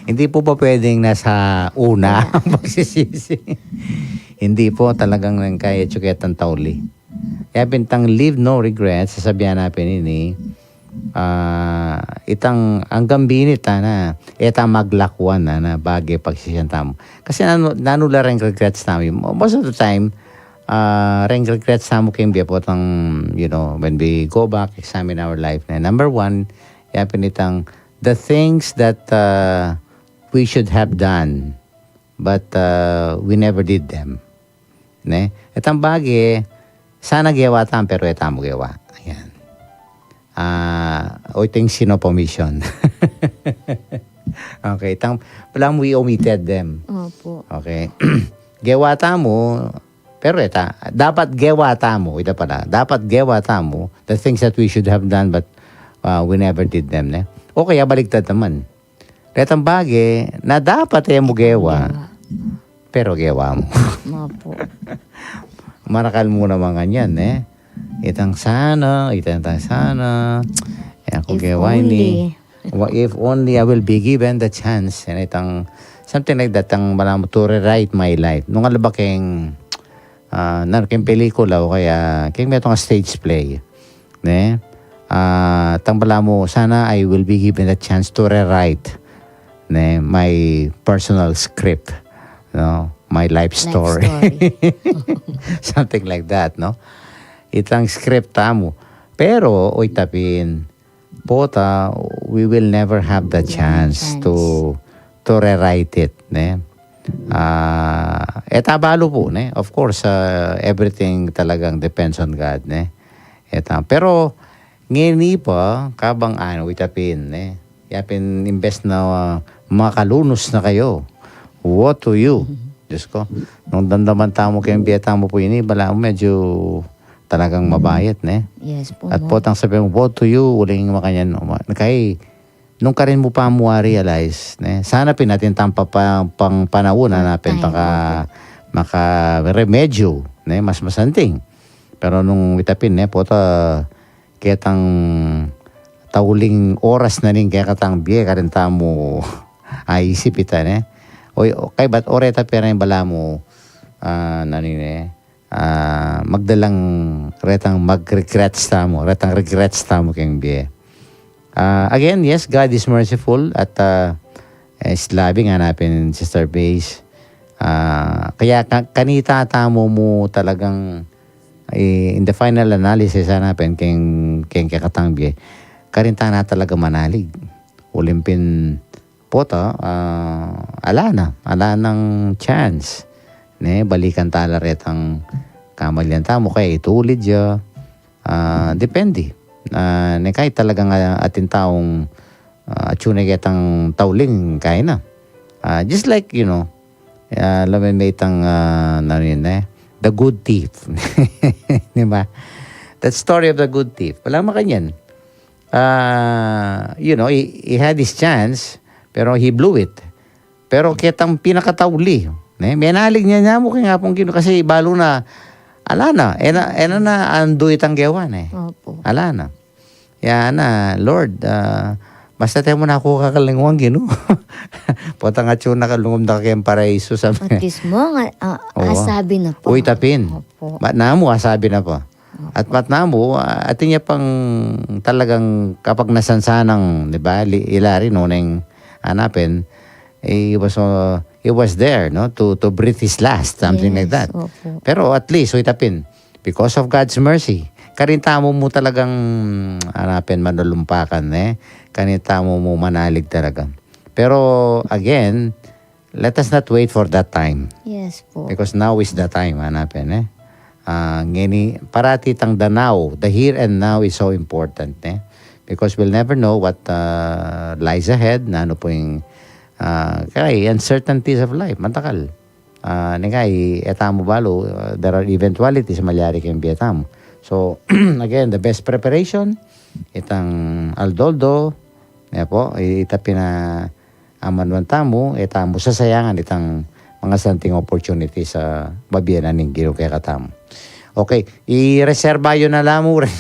Hindi po ba pwedeng nasa una ang pagsisisi? Hindi po, talagang nang kaya tsuketan tauli. Kaya pin itang leave no regrets, sasabian na pin ini, ah, itang anggang bini ta na, e ta maglakwan na, na bage pagsisian tamu. Kasi nanu, nanu la reng regrets tamu. Most of the time, ah, reng regrets tamu keng bie potang, you know, when we go back, examine our life. Na number one, ya pin itang the things that, ah, we should have done, but, ah, we never did them. Ne? Itang bage, sana gewa tamu, pero e tamu gewa. Ayan. Ah, o itang sin no permission. Okay, itang, balamu we omitted them. Opo. Okay. Gewa tamu, pero e ta, dapat gewa tamu, ita pala, dapat gewa tamu, the things that we should have done, but, ah, we never did them, ne? O kaya baligtad naman. Retang bage na dapat e mu gewa, pero gewa mu. Opo. Marakal mu naman kanyan, e. Itang sana, itang, itang sana. E ku gewa ini. If only I will be given the chance. Yan itang, something like that, itang balamu to rewrite my life. Nung ala ba keng, ah, nanu, keng pelikula o kaya keng metung a stage play. Ne? Ah, itang balamu, sana I will be given a chance to rewrite, ne, my personal script, no? My life story. Something like that, no? Itang script tamu. Pero, o ita pin, pota, we will never have the chance to, to rewrite it, ne? Ah, e ta balu pu, ne? Of course, ah, everything talagang depends on God, ne? E ta, pero, ngeni pa, kabang anu, ita pin, ne? Ya pin, imbes na, ah, makalunus na kayu. Woe to you. Diyos ko, nung damdaman tamu keng bie tamu pu ini, balamu medyo talagang mabayat, ne? Yes po, at potang sabi mu, woe to you, uling makanyan, uma-, kay, nung karin mu pa mu realize, ne? Sana pin atin tang papa-, pang panaun, ana pin, paka, maka-remedyo, ne? Mas masanting. Pero nung ita pin, ne, pota, ketang tauling oras na ning kekatang bie, karin tamu aisip ita, ne? O, kaybat o reta pin ing balamu, ah, nanu ini, ah, magdalang retang mag-regrets tamu, retang regrets tamu keng bie. Ah, again, yes, God is merciful at, ah, is loving, ana pin Sister Base. Ah, kaya ka-, kanita tamu mu talagang, eh, in the final analysis, ana pin keng, keng kekatang bie, karin ta na talaga manalig. Uling pin pota, ah, ala na, ala nang chance. Ne, balikan ta la retang kamalian tamu, kaya itulid ya. Ah, depende. Ah, ne, kaya talagang, ah, atin taung, ah, atsu ne ketang tauling, kaya na. Ah, just like, you know, ah, lawen me itang, ah, nanu ini, eh, the good thief. Di ba? That story of the good thief. Wala makanyan. Ah, you know, he, he had his chance, pero he blew it. Pero ketang pinakatauli, ne? Menalig ne, ne mu keng Apung Ginu kasi balu na, ala na, e na, e na, na andu itang gewa ne. Opo. Ala na. Ya na, Lord, ah, basta e mu na ku kakalingwan, Ginu. Potang atsu na ka, lungub na ka keng paraiso, sabi. At least mo, nga, ah, asabi na pa. Uy, tapin. Opo. Ba, namu, asabi na pa. At matnamu, ah, atin ya pang talagang kapag nasansanang, di ba, li-, ila rin, no, neng hanapin, eh, he was, uh, he was there, no, to, to breathe his last, something like that. Yes, opo. Pero at least, wait, apin, because of God's mercy, karin tamu mu talagang hanapin manulumpakan, eh. Karin tamu mu manalig talaga. Pero again, let us not wait for that time. Yes po. Because now is the time, hanapin, eh. Ah, ngeni, parati tang the now, the here and now is so important, eh. Because we'll never know what, uh, lies ahead, na ano po yung, uh, kaya uncertainties of life, matakal. Ah, ni kaya, e tamu balu, uh, there are eventualities, malyari keng bie tamu. So, again, the best preparation, itang aldo-aldo, e po, i-, ita pina-, amanuan tamu, e tamu sasayangan itang mga santing opportunities a babie na ning Ginu kekatamu. Okay, ireserba yu na la mu rin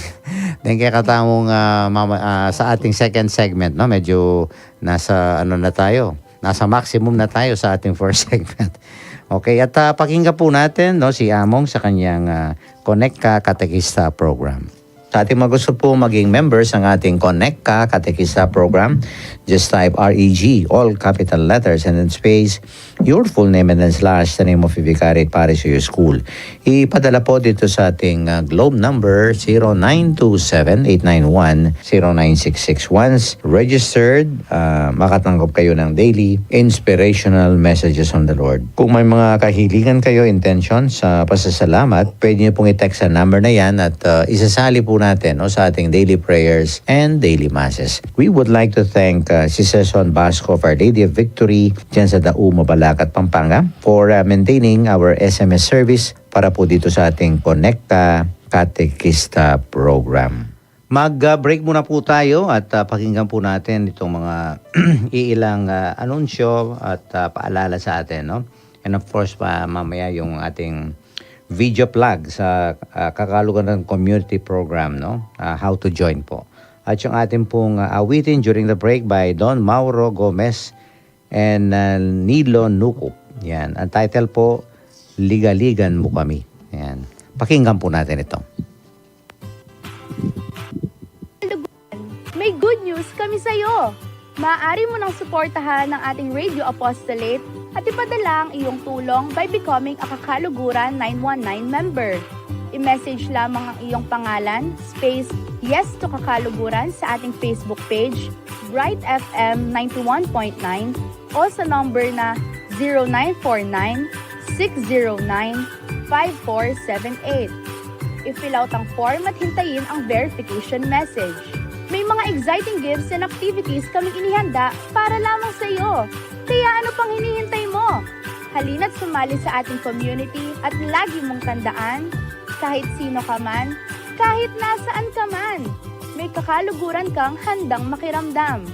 deng kekatamung, ah, mama-, ah, sa ating second segment, no? Medyo nasa, ano na tayo, nasa maximum na tayo sa ating first segment. Okay, at, ah, pakinggan po natin, no, si Among sa kanyang, ah, Connect Ka Katekista program. Sa ating mga gusto po maging members ng ating Connect Ka Katekista Program, just type R E G, all capital letters, and then space, your full name, and then slash the name of your vicariate parish or your school. Ipadala po dito sa ating, uh, Globe number, zero nine two seven eight nine one zero nine six six. Once registered, uh, makatanggap kayo ng daily inspirational messages from the Lord. Kung may mga kahilingan kayo, intention sa pasasalamat, pwede niyo pong i-text sa number na yan at, uh, isasali po natin, no, sa ating daily prayers and daily masses. We would like to thank, uh, si Sir Son Basco of Our Lady of Victory dyan sa Dauma, Balacat, Pampanga for, uh, maintaining our S M S service para po dito sa ating Connect Ka Katekista program. Mag, ah, break muna po tayo at, ah, pakinggan po natin itong mga iilang, ah, anunsyo at, ah, paalala sa atin, no? And of course, pa, mamaya yung ating video plug sa, ah, Kakaluguran Community Program, no? Ah, how to join po. At yung atin pong, ah, awitin during the break by Don Mauro Gomez and, ah, Nilo Nukup. Yan. Ang title po, Ligaligan Mo Kami. Yan. Pakinggan po natin ito. May good news kami sa'yo! Maaari mo nang suportahan ang ating Radio Apostolate at ipadala ang iyong tulong by becoming a Kakaluguran nine one nine member. I-message lamang ang iyong pangalan, space, yes to Kakaluguran sa ating Facebook page, Bright F M ninety-one point nine, o sa number na zero nine four nine, six zero nine, five four seven eight. I-fill out ang form at hintayin ang verification message. May mga exciting gifts and activities kaming inihanda para lamang sa iyo. Kaya ano pang hinihintay mo? Halina't sumali sa ating community at lagi mong tandaan, kahit sino ka man, kahit nasaan ka man, may Kakaluguran kang handang makiramdam.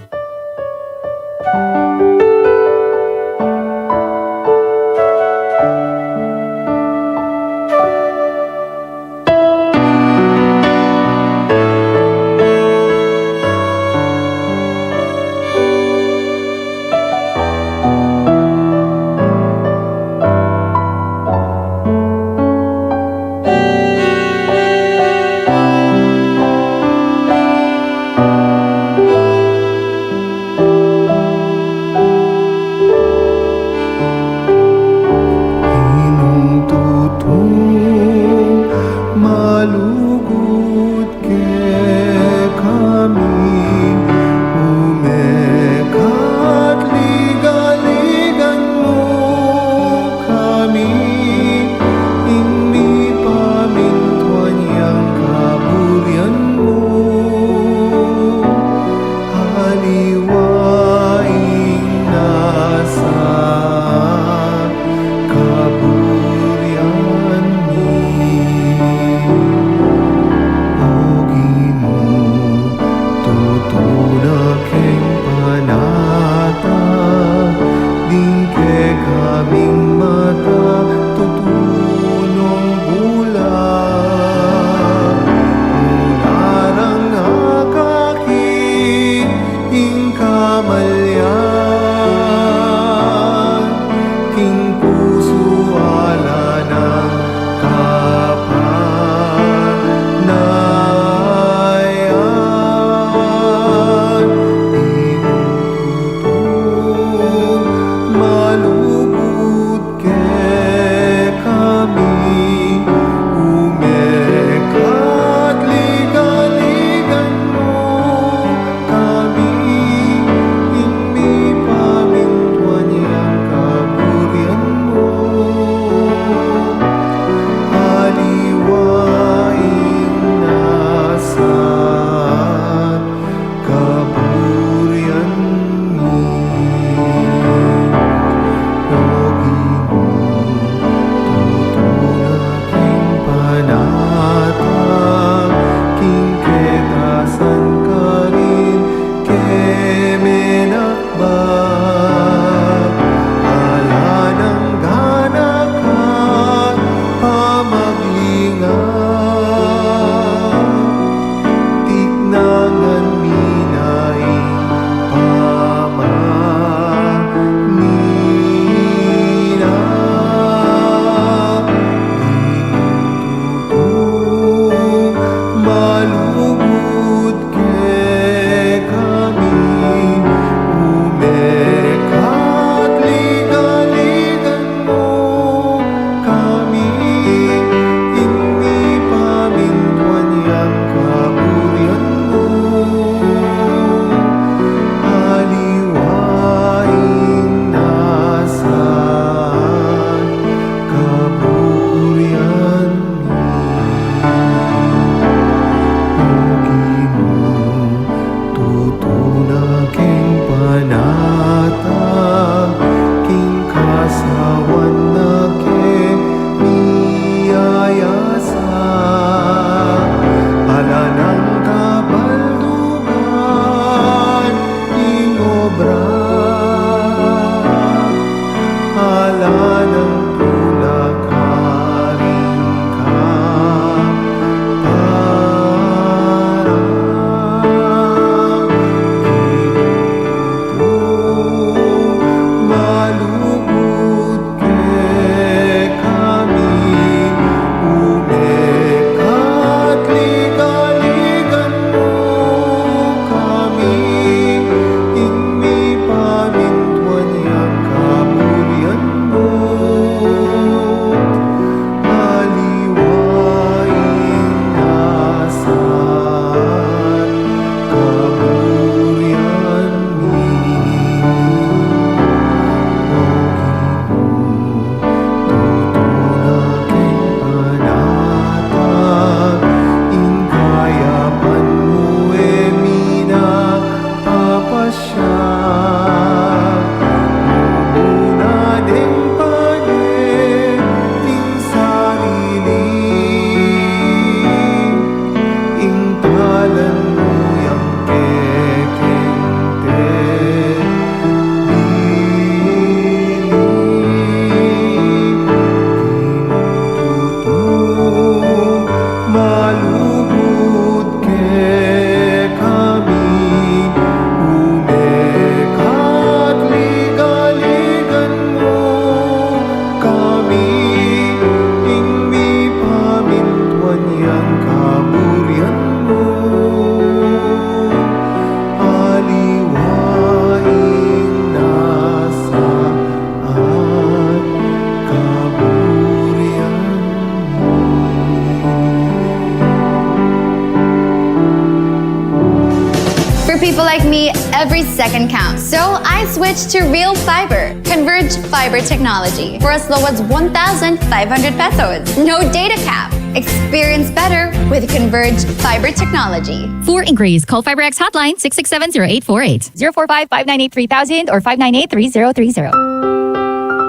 People like me, every second counts. So I switched to Real Fiber, Converge Fiber Technology, for as low as one thousand five hundred pesos. No data cap. Experience better with Converge Fiber Technology. For inquiries, call FiberX hotline six six seven zero eight four eight, zero four five five nine eight three thousand or five nine eight three zero three zero.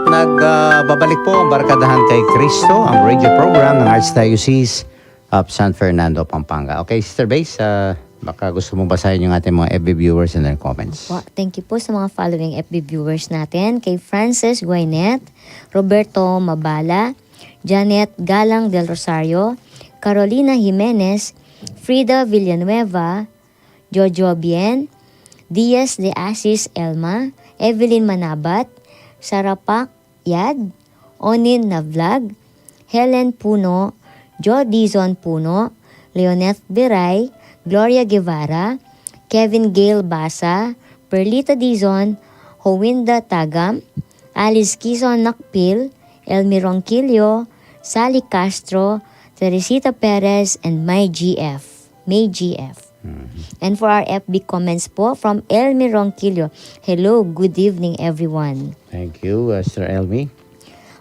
Nagbabalik po ang Barkadahan kay Kristo, ang radio program ng Archdiocese of San Fernando, Pampanga. Okay, Sister Base, ah, baka gusto mong basahin yung ating mga F B viewers and their comments. Po, thank you po sa mga following F B viewers natin. Kay Francis Guaynet, Roberto Mabala, Janet Galang Del Rosario, Carolina Jimenez, Frida Villanueva, Jojo Bien, Diaz de Asis Elma, Evelyn Manabat, Sarapak Yad, Onin Navlag, Helen Puno, Jo Dizon Puno, Leoneth Beray, Gloria Guevara, Kevin Gale Basa, Perlita Dizon, Howinda Tagam, Alice Kizon Nakpil, Elmi Ronquillo, Sally Castro, Teresita Perez, and my G F. May G F. And for our F B comments po, from Elmi Ronquillo, "Hello, good evening, everyone." Thank you, Sister Elmi.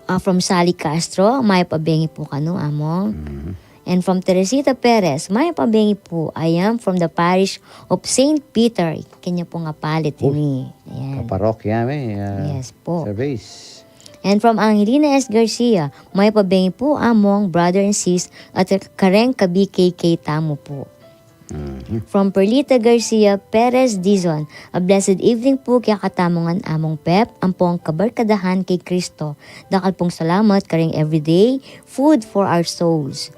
Ah, from Sally Castro, "Mayap a bengi po kanu, Among." And from Teresita Perez, "Mayap a bengi po. I am from the parish of Saint Peter." Kanya po nga palit ini. Ayan. Kaparokya me, ah, Yes po. Sister Base. And from Angelina S Garcia, "Mayap a bengi po, Among, brother and sis, at kareng ka-B K K tamu po." From Perlita Garcia Perez Dizon, "A blessed evening po kaya katamu ngan, Among Pep, ampong kabarkadahan kay Kristo. Dakal pong salamat kareng everyday food for our souls.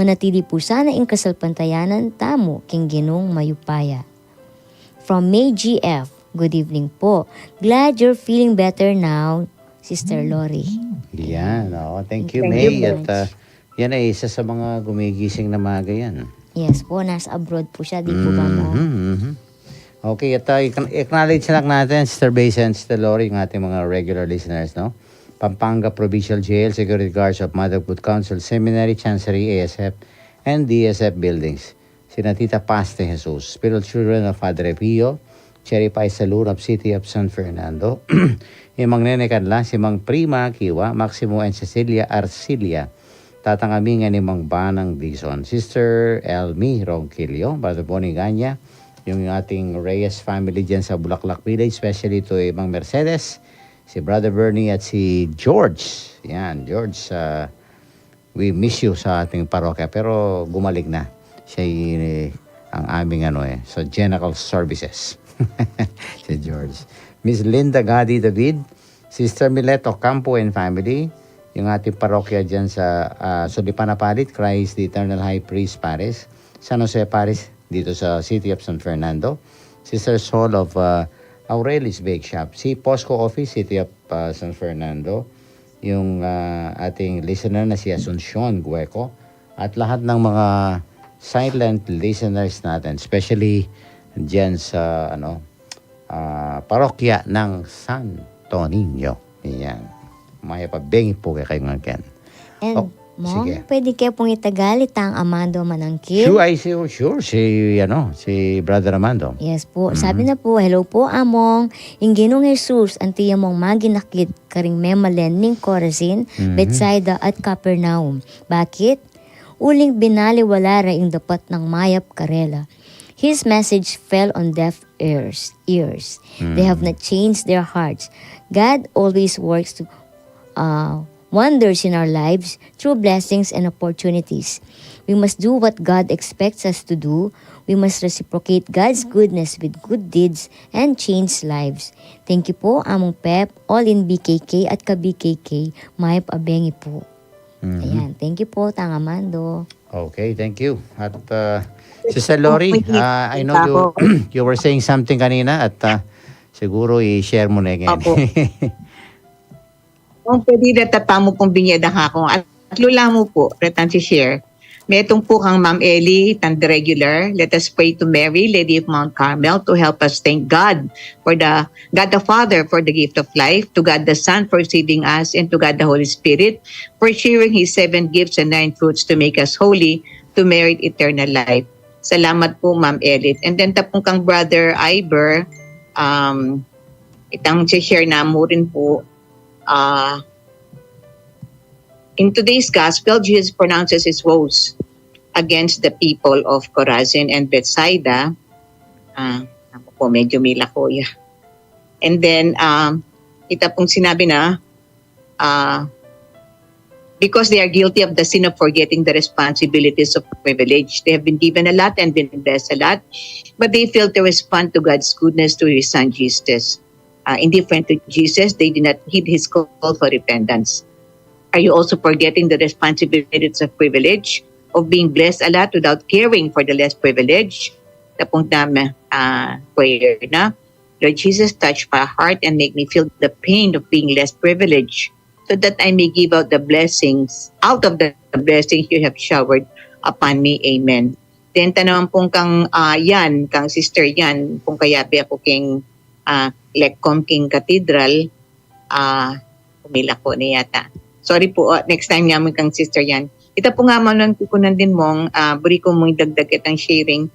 Manatili po sana ing kasalpantayanan tamu king Ginung mayupaya." From May G F, "Good evening po. Glad you're feeling better now, Sister Lori." Yan, oo. Thank you, Thank May. you, At ah, yan ay isa sa mga gumigising na maaga yan. Yes po, nasa abroad po siya, di po ba mo? Mhm, mhm. Okay, at ah, i-, acknowledge lang natin, Sister Base and Sister Lori, yung ating mga regular listeners, no? Pampanga Provincial Jail, Security Guards of Mother of Good Counsel Seminary, Chancery, A S F, and D S F buildings. Sina Tita Paz de Jesus, Spiritual Children of Padre Pio, Cherry Pie Saloon of City of San Fernando, Imang Nene Canlas, Imang Prima Kiwa, Maximo and Cecilia Arcilia, Tatang Amingan, Imang Banang Dizon, Sister Elmi Ronquillo, Brother Bonnie Ganya, yung ating Reyes family dyan sa Bulaklak Village, especially to Imang Mercedes, si Brother Bernie at si George. Yan, George, ah, we miss you sa ating parokya, pero gumaling na. Siya ang aming ano eh, sa general services. Si George. Miss Linda Gadi David, Sister Milet Ocampo and family, yung ating parokya dyan sa ah, Sulipan Apalit, Christ the Eternal High Priest Parish, San Jose Parish, dito sa City of San Fernando. Sister Sol of ah, Aurelius Bake Shop, si Posco Office, City of ah, San Fernando, yung ah, ating listener na si Asuncion Gueco, at lahat ng mga silent listeners natin, especially dyan sa ano, ah, parokya ng Santo Niño. Yan. Mayap a bengi po kay kayo nga ken. And, Oh, Mong, sige. Pwede kaya pong itagal itang Amando Manangkil? Sure, I see, oh, sure. Si, ano, si Brother Armando. Yes po. Sabi na po, "Hello po, Among. Ing Ginung Jesus, anti ya mong maginakit karing memalen ning Chorazin, Bethsaida, at Capernaum. Bakit? Uling binaliwala ra ing dapat nang mayap karela. His message fell on deaf ears. ears. They have not changed their hearts." God always works to uh, wonders in our lives through blessings and opportunities. We must do what God expects us to do. We must reciprocate God's goodness with good deeds and change lives. Thank you po, Among Pep, all in B K K at ka-B K K, mayap a bengi po. Ayan, thank you po, Tang Amando. Okay, thank you. At uh, Sister Lori, Pwede uh, I know ako. you you were saying something kanina at uh, siguro i-share mo na ngayon. Opo. Kung pwede, deta tamu pong binyeda ka kung at lula mo po, retan si share. Metung po kang Ma'am Ellie, tan the regular. Let us pray to Mary, Lady of Mount Carmel, to help us thank God for the God the Father for the gift of life, to God the Son for saving us, and to God the Holy Spirit for sharing His seven gifts and nine fruits to make us holy, to merit eternal life. Salamat po, Ma'am Elit. And then, tapong kang Brother Iber, um, itang share namu rin po, ah, in today's gospel, Jesus pronounces his woes against the people of Chorazin and Bethsaida. Ah, ako po, medyo may lako ya. And then, um, kita pong sinabi na, uh, because they are guilty of the sin of forgetting the responsibilities of privilege. They have been given a lot and been blessed a lot, but they failed to respond to God's goodness through His Son Jesus. Uh, indifferent to Jesus, they did not heed His call for repentance. Are you also forgetting the responsibilities of privilege, of being blessed a lot without caring for the less privileged? Tapong dam, uh, prayer na. Lord Jesus, touch my heart and make me feel the pain of being less privileged, so that I may give out the blessings, out of the blessings you have showered upon me. Amen. Then, tanawan pong kang, ah, Yan, kang Sister Yan, kung kayabe ako king, ah, Lecom king Cathedral, ah, umila ko na yata. Sorry po, ah, next time nga mo kang Sister Yan. Ita po nga manan kukunan din mong, ah, buri ko mong dagdag itang sharing.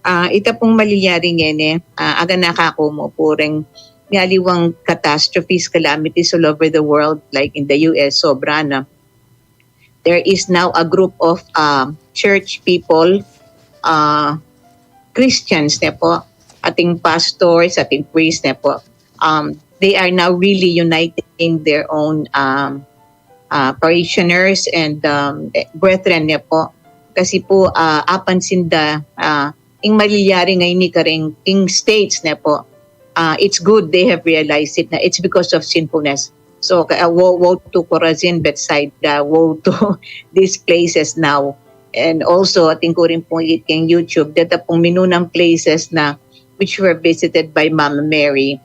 Ah, ita pong malilyari ngeni, ah, aganaka ko mo pureng mialiwang catastrophes, calamities all over the world, like in the U S, sobra na. There is now a group of, ah, church people, ah, Christians ne po, ating pastors, ating priests ne po. Um, they are now really uniting their own, um, ah, parishioners and, um, eh, brethren ne po. Kasi po, ah, apansin da, ah, ing malilyari ngeni karing king states ne po. Ah, it's good they have realized it na it's because of sinfulness. So, ka-, ah, woe, woe to Chorazin, Bethsaida, woe to these places now. And also, atin ku rin pong king YouTube, deta pong minunang places na which were visited by Mama Mary,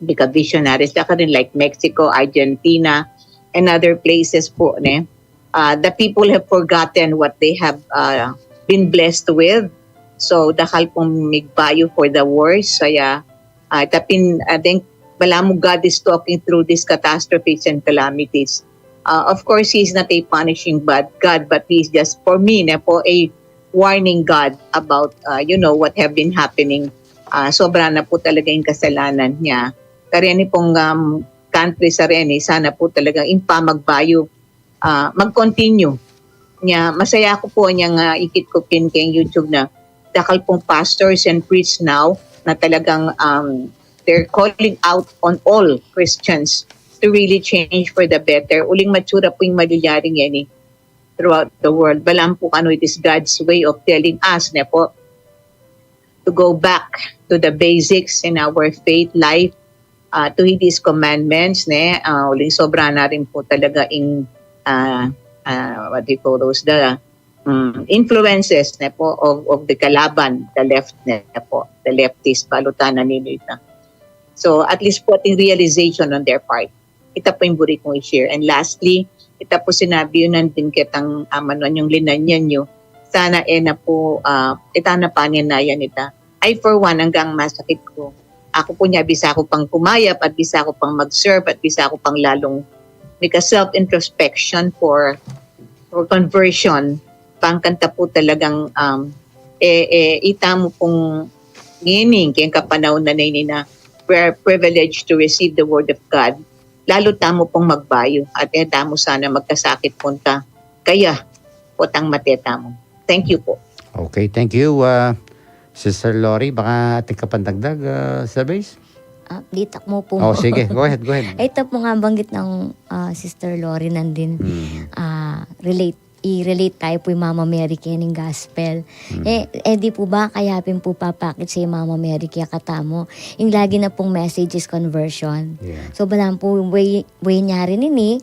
bika visionaries na karin, like Mexico, Argentina, and other places po, ne? Uh, the people have forgotten what they have, uh, been blessed with. So, dakal pong migbayu for the worse. Kaya, uh, tapin, I think, balamu God is talking through these catastrophes and calamities. Uh, of course, He is not a punishing bad God, but He is just, for me, ne po, a warning God about, uh, you know, what have been happening. Uh, sobra na po talaga yung kasalanan niya. Kareni pong, um, country sa reni, sana po talaga yung pamagbayu, ah, mag-continue. Nya, masaya ko po nya nga ikit ko pin keng YouTube na dakal pong pastors and priests now na talagang, um, they're calling out on all Christians to really change for the better. Uling matsura po yung malilyari ngeni throughout the world. Balam po kanu, it is God's way of telling us, ne po, to go back to the basics in our faith life, uh, to heed His commandments, ne? Uh, uling sobra na rin po talaga ing, uh, uh, what do you call those, the, um, influences, ne po, of, of the kalaban, the left, ne po, the leftist, balutan na nila ito. So, at least po, ating realization on their part. Ita po yung buri kong i-share. And lastly, ita po sinabi yun nandin ketang, ah, manuan yung linanyan nyo. Sana e na po, ah, ita na paninayan ita. I, for one, anggang masakit ko. Ako po nya, bisa ko pang kumayap at bisa ko pang mag-serve at bisa ko pang lalong mika self-introspection for, for conversion. Pangkanta po talagang, um, e, e, ita mo pong ngining, keng kapanaun na ini na we are privileged to receive the word of God. Lalu tamu pong magbayu, at e tamu sana magkasakit punta kaya potang mate tamu. Thank you po. Okay, thank you, uh, Sister Lori. Baka ating kapandagdag, uh, Sir Bass? Ah, ditak mo po. Oh, sige. Go ahead, go ahead. Ito po nga banggit ng, ah, Sister Lori nandin. Mm. Ah, relate, i-relate tayo po yung Mama Mary kening gospel. Mm. Eh, eh, di po ba kaya pin po papakit sa Mama Mary kaya katamu? Yung lagi na pong message is conversion. Yeah. So, balam po, way, way niya rin ini,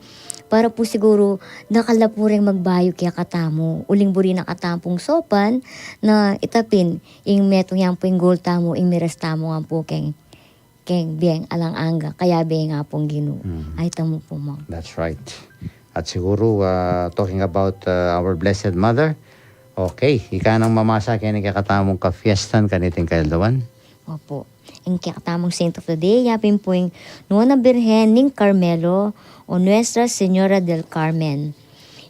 para po siguro, nakala po rin magbayu kaya katamu. Uling buri na katamu pong sopan, na itapin, ing metung yang po ing goal tamu, ing miras tamu nga po keng, keng beng alang angga, kaya beng nga pong Ginu. Mm. Ay, tamu po, Mang. That's right. At siguro, uh, talking about, uh, our Blessed Mother, okay, ika nang mamasa keni kekatamung kafiestan kaniting kaildawan. Opo. Ing kekatamung Saint of the Day, yapin po ing Nuan a Birhen ning Carmelo o Nuestra Señora del Carmen.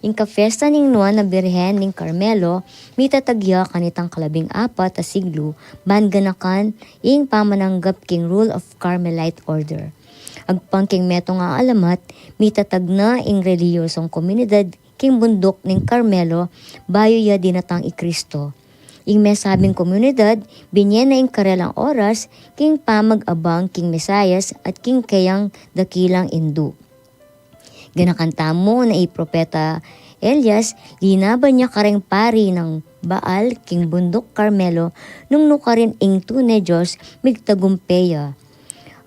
Ing kafiesta ning Nuan a Birhen ning Carmelo, mitatag ya kanitang kalabing apat a siglo, ban ganakan ing pamananggap king Rule of Carmelite Order. Agpang king metung a alamat, mitatag na ing relihiyosong komunidad king bunduk ning Carmelo, bayu ya dinatang i Kristo. Ing mesabing komunidad, binye na ing karelang oras king pamag-abang king Mesiyas at king keyang dakilang indu. Ganakan tamu na i Propeta Elias, linaban ya kareng pari nang Baal king bunduk Carmelo, nung nukarin ing tune Dios migtagumpe ya.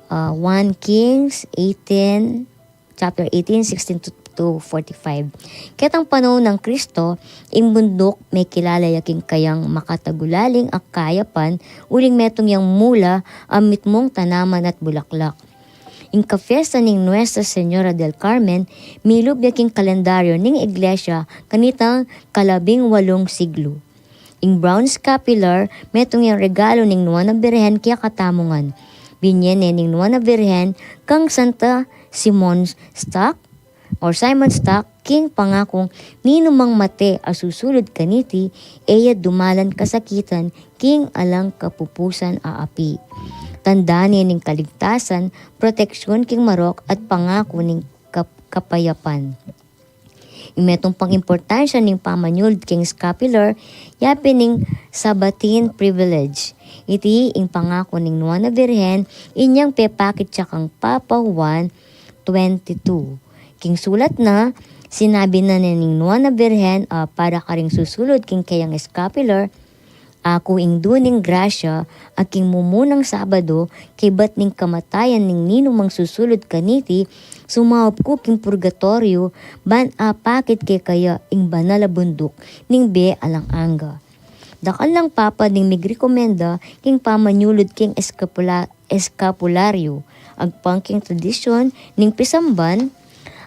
Ah, one Kings eighteen, chapter eighteen, sixteen to, to forty-five. Ketang panaun nang Kristo, ing bunduk mekilala ya king kayang makatagulaling a kayapan, uling metung yang mula a mitmung tanaman at bulaklak. Ing kafiesta ning Nuestra Señora del Carmen, milub ya king kalendaryo ning Iglesia kanitang kalabing walung siglo. Ing bronze scapular, metung yang regalo ning Nuan a Birhen kekatamu ngan. Binye ne ning Nuan a Birhen kang Santa Simon Stock, or Simon Stock, king pangakung ninumang mate a susulud kaniti, e ya dumalan kasakitan king alang kapupusan a api. Tanda ne ning kaligtasan, proteksyon king marok at pangaku ning kap-, kapayapan. Ing metung pang importansya ning pamanyulud king scapular, yapin ing Sabbatin privilege. Iti ing pangaku ning Nuan a Birhen, inyang pepakit ya kang Papa Juan twenty-two. King sulat na, sinabi na ne ning Nuan a Birhen, ah, para karing susulud king keyang scapular, "Aku ing duning grasya, a king mumunang Sabado, kaybat ning kamatayan ning ninumang susulud kaniti, sumaup ku king purgatoryo, ban apakit kekaya ing banal a bunduk ning bie alang angga." Dakal lang papa ding migrekomenda king pamanyulud king eskapula-, eskapularyo, agpang king tradisyon ning pisamban,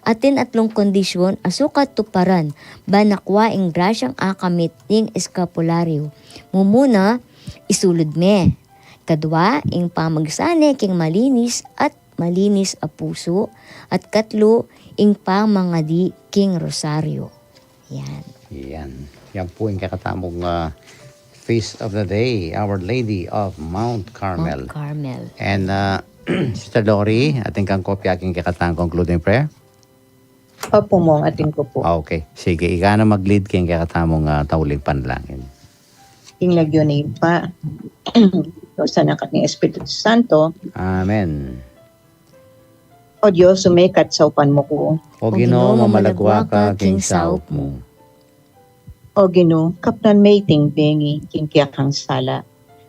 atin atlung kondisyon a sukat tuparan, ban akua ing grasyang akamit ning eskapularyo. Mumuna, isulud me. Kadua, ing pamagsane king malinis at malinis a pusu, at katlu, ing pamangadi king rosaryo. Yan. Yan. Yan po ing kekatamung, ah, Feast of the Day, Our Lady of Mount Carmel. Mount Carmel. And, ah, Sister Lori, atin kang kopya king kekatang concluding prayer? Opo, Mong, atin ku pu. Ah, okay. Sige, ika na mag-lead king kekatamung, ah, tauling panalangin. King lagyu ning Ibpa, king Anak, at ning Espiritu Santo. Amen. O Dios, umekat saupan mu ku. O Ginu, mamalagwa ka king saup mu. O Ginu, kapnan me iting bengi king kekang sala.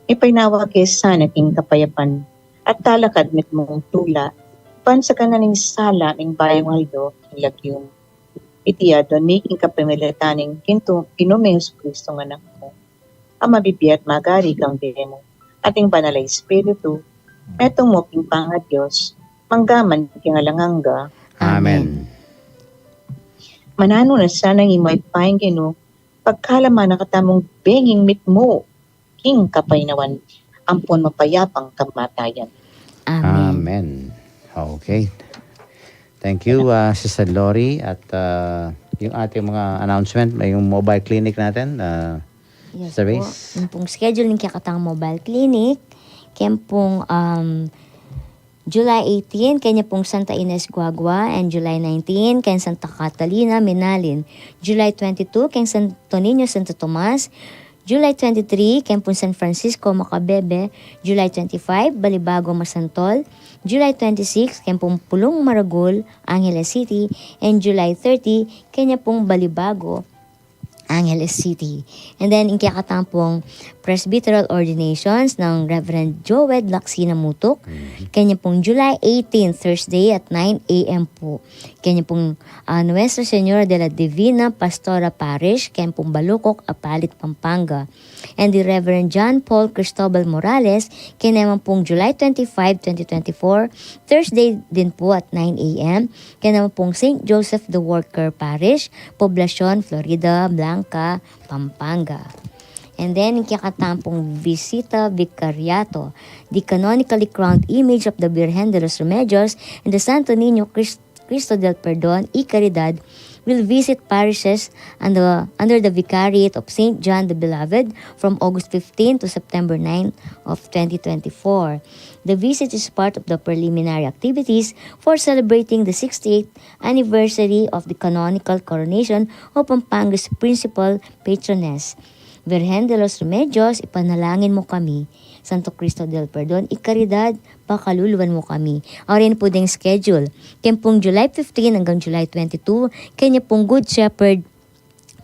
Ipainawa ke sana king kapayapan at talakad mitmung tula, ban saganan ning sala ning bayung aldo king lagyu mu. Iti adwan mi king kapamilatan ning Ginu ming Jesucristo a Anak mu, a mabibie at magari kambe mu, at ing Banal a Espiritu, metung mu king pangaDios, mangga man king alang angga. Amen. Amen. Mananu na sanang ing mayupayang Ginu, pagkalaman na katamung benging mitmu king kapainawan ampon mapayapang kamatayan. Amen. Amen. Okay. Thank you, uh, Sister Lori. At, uh, yung ating mga announcement, may yung mobile clinic natin, uh, Yes Sister po. Reyes. Yung pong schedule ng kekatang mobile clinic, keng pong, um, July eighteen, keng Santa Ines Guagua, and July nineteen, keng Santa Catalina Menalin. July twenty-two, keng Santo Niño, Santo Tomas. July twenty-three, keng pong San Francisco Macabebe. July twenty-five, Balibago Masantol. July twenty-six, keng pong Pulong Maragul, Angeles City. And July thirty, keng pong Balibago, Angeles City. And then, ing kekatang pong presbyteral ordinations ng Reverend Joed Lacsina Mutuk, keng pong July eighteen, Thursday at nine A M po. Keng pong, ah, Nuestra Señora de la Divina Pastora Parish, keng pong Balucoc, Apalit, Pampanga. And the Reverend John Paul Cristobal Morales, keng pong July twenty-five, twenty twenty-four, Thursday din po at nine A M, keng pong Saint Joseph the Worker Parish, Poblacion, Floridablanca, Pampanga. And then, ing kekatang pong Visita Vicariato, the canonically crowned image of the Virgen de los Remedios and the Santo Niño Crist-, Cristo del Perdon y Caridad, will visit parishes under, under the Vicariate of Saint John the Beloved from August fifteen to September nine of twenty twenty-four. The visit is part of the preliminary activities for celebrating the sixty-eighth anniversary of the canonical coronation of Pampanga's principal patroness. Virgen de los Remedios, ipanalangin mo kami. Santo Cristo del Perdon, ikaridad, pakaluluan mo kami. Aurian pu deng schedule. Keng pung July fifteen hanggang July twenty-two, kanya pung Good Shepherd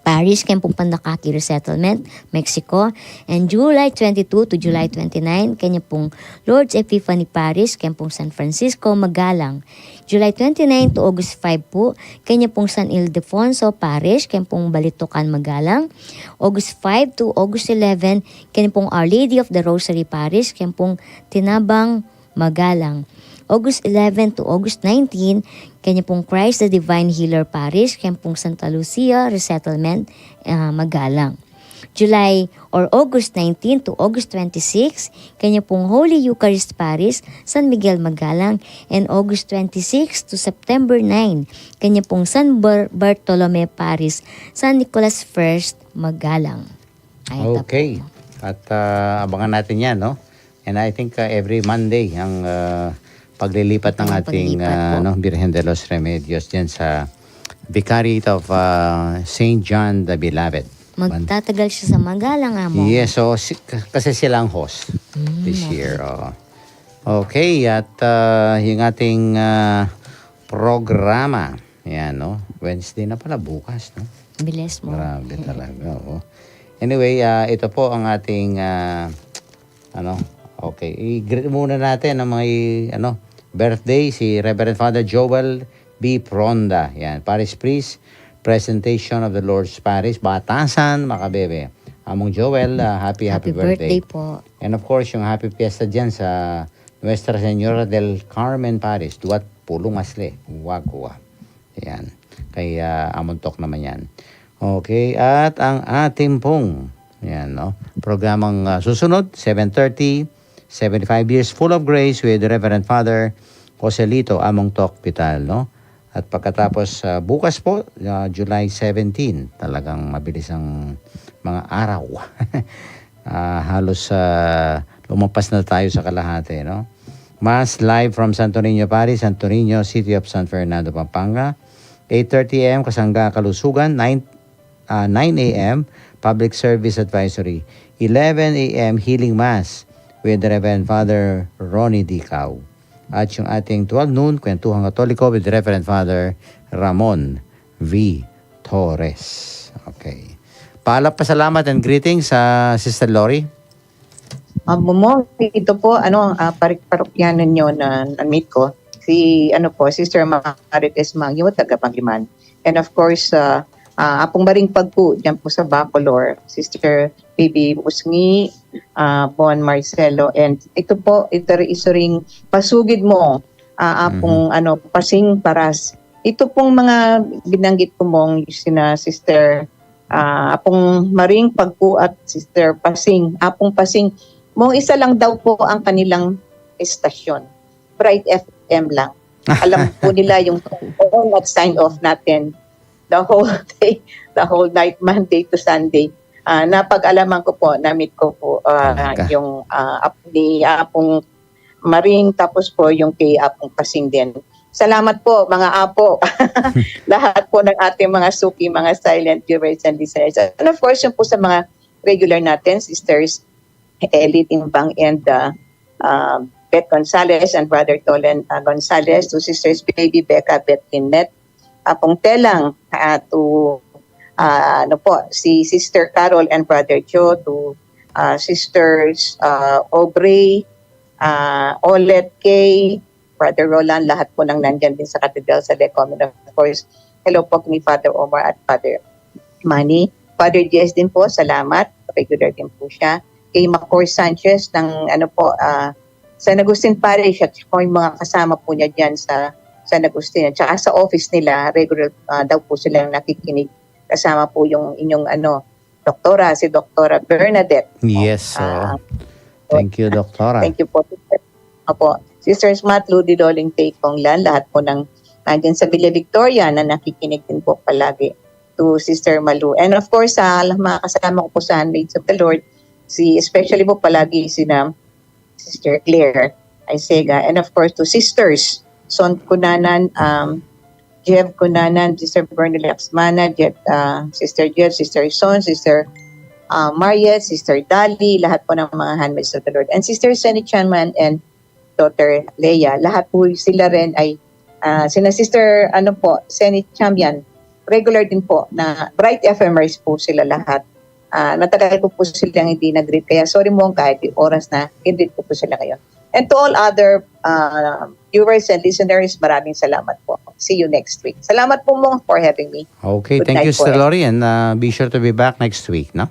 Parish, keng pung Pandakaki Resettlement, Mexico. And July twenty-two to July twenty-nine, kanya pung Lord's Epiphany Parish, keng pung San Francisco, Magalang. July twenty-nine to August five pu, kanya pung San Ildefonso Parish, keng pung Balitocan, Magalang. August five to August eleven, kanya pung Our Lady of the Rosary Parish, keng pung Tinabang, Magalang. August eleven to August nineteen, kanya pung Christ the Divine Healer Parish, kanya pung Santa Lucia Resettlement, ah, Magalang. July or August nineteen to August twenty-six, kanya pung Holy Eucharist Parish, San Miguel, Magalang, and August twenty-six to September nine, kanya pung San Bar-, Bartolome Parish, San Nicolas First, Magalang. Ay, okay. At, ah, abangan natin yan, no? And I think, ah, every Monday ang, ah, paglilipat ng Ang ating, paglilipat ah, po. ano, Birhen de los Remedios dyan sa Vicariate of, ah, Saint John the Beloved. Magtatagal siya sa Magalang, amo. Yes, so, si-, k-, kasi sila ang host Mm, this okay. year. Oo. Okay, at, ah, yung ating, ah, programa. Yan, no? Wednesday na pala, bukas, no? Bilis mo. Grabe talaga, oo. Anyway, ah, ito po ang ating, ah, ano, okay. I-greet muna natin ang mga, i-, ano, birthday, si Reverend Father Joel B. Pronda. Yan, Parish Priest, Presentation of the Lord's Parish, Batasan, Macabebe. Among Joel, ah, happy, happy Happy birthday. birthday po. And of course, yung happy fiesta dyan sa Nuestra Señora del Carmen Parish, Duat Pulong Asle, Wagwa. Yan. Kay, ah, Among Tok naman yan. Okay, at ang ating pong, yan, no? Programang, ah, susunod, seven thirty, seventy-five Years Full of Grace with Reverend Father Joselito Among Tok Vital, no? At pagkatapos, ah, bukas po, ah, July seventeen, talagang mabilis ang mga araw. Ah, halos, ah, lumampas na tayo sa kalahati, no? Mass live from Santo Niño Parish, Santo Niño, City of San Fernando, Pampanga. Eight thirty a m, Kasangga Kalusugan, nine, ah, nine a m, Public Service Advisory. Eleven a m, Healing Mass with Reverend Father Ronnie Dicao. At yung ating twelve noon, Kwentuhang Katoliko with Reverend Father Ramon V. Torres. Okay. Paalap, pasalamat and greetings sa Sister Lori. Ah, Momo, ito po, ano, ah, parik-, parokyanan nyo na na-meet ko, si, ano po, Sister Marites Mangyo, taga Pangliman. And of course, ah, ah, Apong Maring Pagku, dyan po sa Bacolor, Sister Baby Usngi, ah, Bon Marcelo, and ito po, ito ri-, isu ring pasugid mo, ah, Apong, Mhm. ano, Pasing Paras. Ito pong mga binanggit ko mong sina Sister, ah, Apong Maring Pagku at Sister Pasing, Apong Pasing, mong isa lang daw po ang kanilang estasyon. Bright F M lang. Alam po nila yung on at sign off natin. The whole day, the whole night, Monday to Sunday. Ah, napag-alaman ko po, na-meet ko po, ah, Talaga. yung, ah, ap-, ni Apong Maring, tapos po yung kay Apong Pasing din. Salamat po, mga apo. Lahat po ng ating mga suki, mga silent viewers and listeners. And of course, yung po sa mga regular natin, Sisters Ellie Timbang and, uh, uh, Beth Gonzalez and Brother Tolen, uh, Gonzalez, to Sisters Baby Becca, Beth Lynette, Apong Telang, uh, to, uh, ano po, si Sister Carol and Brother Joe, to, uh, Sisters, uh, Aubrey, uh, Olet K, Brother Roland, lahat po ng nandyan din sa Cathedral sa Lecom. And of course, hello po ni Father Omar at Father Manny. Father Diaz din po, salamat. Regular din po siya. Kay Macor Sanchez ng, ano po, ah, San Agustin Parish at saka yung mga kasama po niya dyan sa San Agustin. At saka sa office nila, regular, ah, daw po silang nakikinig. Kasama po yung inyong, ano, doktora, si Doktora Bernadette. Yes, Ah, oo. Thank you, Doktora. Thank you po, Sister. Opo. Sisters Matlu, Didoling Tay Konglan, lahat po ng Nandiyan sa Villa Victoria na nakikinig din po palagi to Sister Malu. And of course, sa mga kasama ko po sa Handmaids of the Lord, si, especially po palagi sina Sister Claire Aisega. And of course, to Sisters Son Cunanan, um, Jeff Cunanan, Sister Bernie Laxmana, Jeff, uh, Sister Jeff, Sister Son, Sister uh, Mariet, Sister Dali, lahat po ng mga Handmaids of the Lord. And Sister Senny Chanman and Daughter Leia, lahat po sila rin ay, uh, sina Sister, ano po, Senny Chanman, regular din po na Bright F Mers po sila lahat. Uh, natagal ko po silang hindi nag-greet. Kaya sorry mo kahit yung oras na hindi ko po sila ngayon. And to all other uh, viewers and listeners, maraming salamat po. See you next week. Salamat po mo for having me. Okay, thank you, Sister Lori, and uh, be sure to be back next week, no?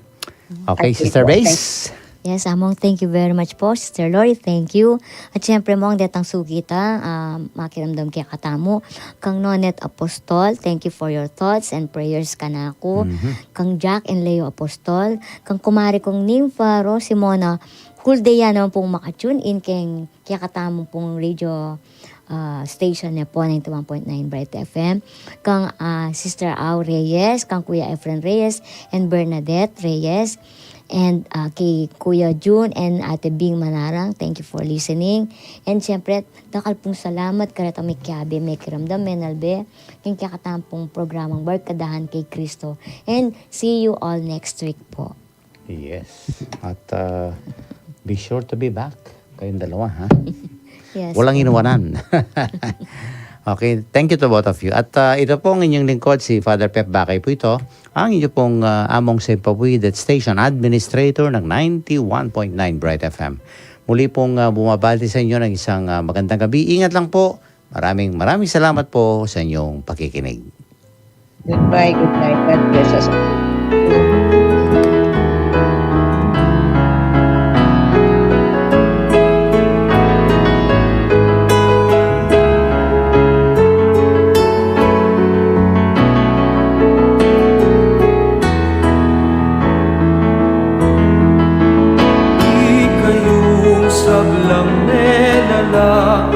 Okay, Sister Base. Yes, Among, thank you very much po. Sister Lori, thank you. At syempre, Mong, detang sugi ta, uh, makiramdam kaya katamu. Kang Nonet Apostol, thank you for your thoughts and prayers kanaku. Mm-hmm. Kang Jack and Leo Apostol, kang kumari kong Nympha Rosimona, whole day yan naman pong makatune in keng kaya katamu pong radio uh, station ne po, ninety-one point nine Bright F M. Kang uh, Sister Au Reyes, kang Kuya Efren Reyes, and Bernadette Reyes, and uh, kay Kuya Jun and Ate Bing Manarang, thank you for listening. And syempre, dakal pong salamat kareta mikiabe, mikiramdam, menalbe, keng kaya katamu pong programang Barkadahan kay Kristo. And see you all next week po. Yes. At uh, be sure to be back. Kayong dalawa, ha? Yes. Walang inuwanan. Okay, thank you to both of you. At uh, ito pong inyong lingkod, si Father Pep Bakay po ito, ang inyo pong uh, among Sempa Buidet Station Administrator ng ninety-one point nine Bright F M. Muli pong uh, bumabati sa inyo ng isang uh, magandang gabi. Ingat lang po. Maraming maraming salamat po sa inyong pakikinig. Goodbye, good night. God bless us all. Ikayung sablang menala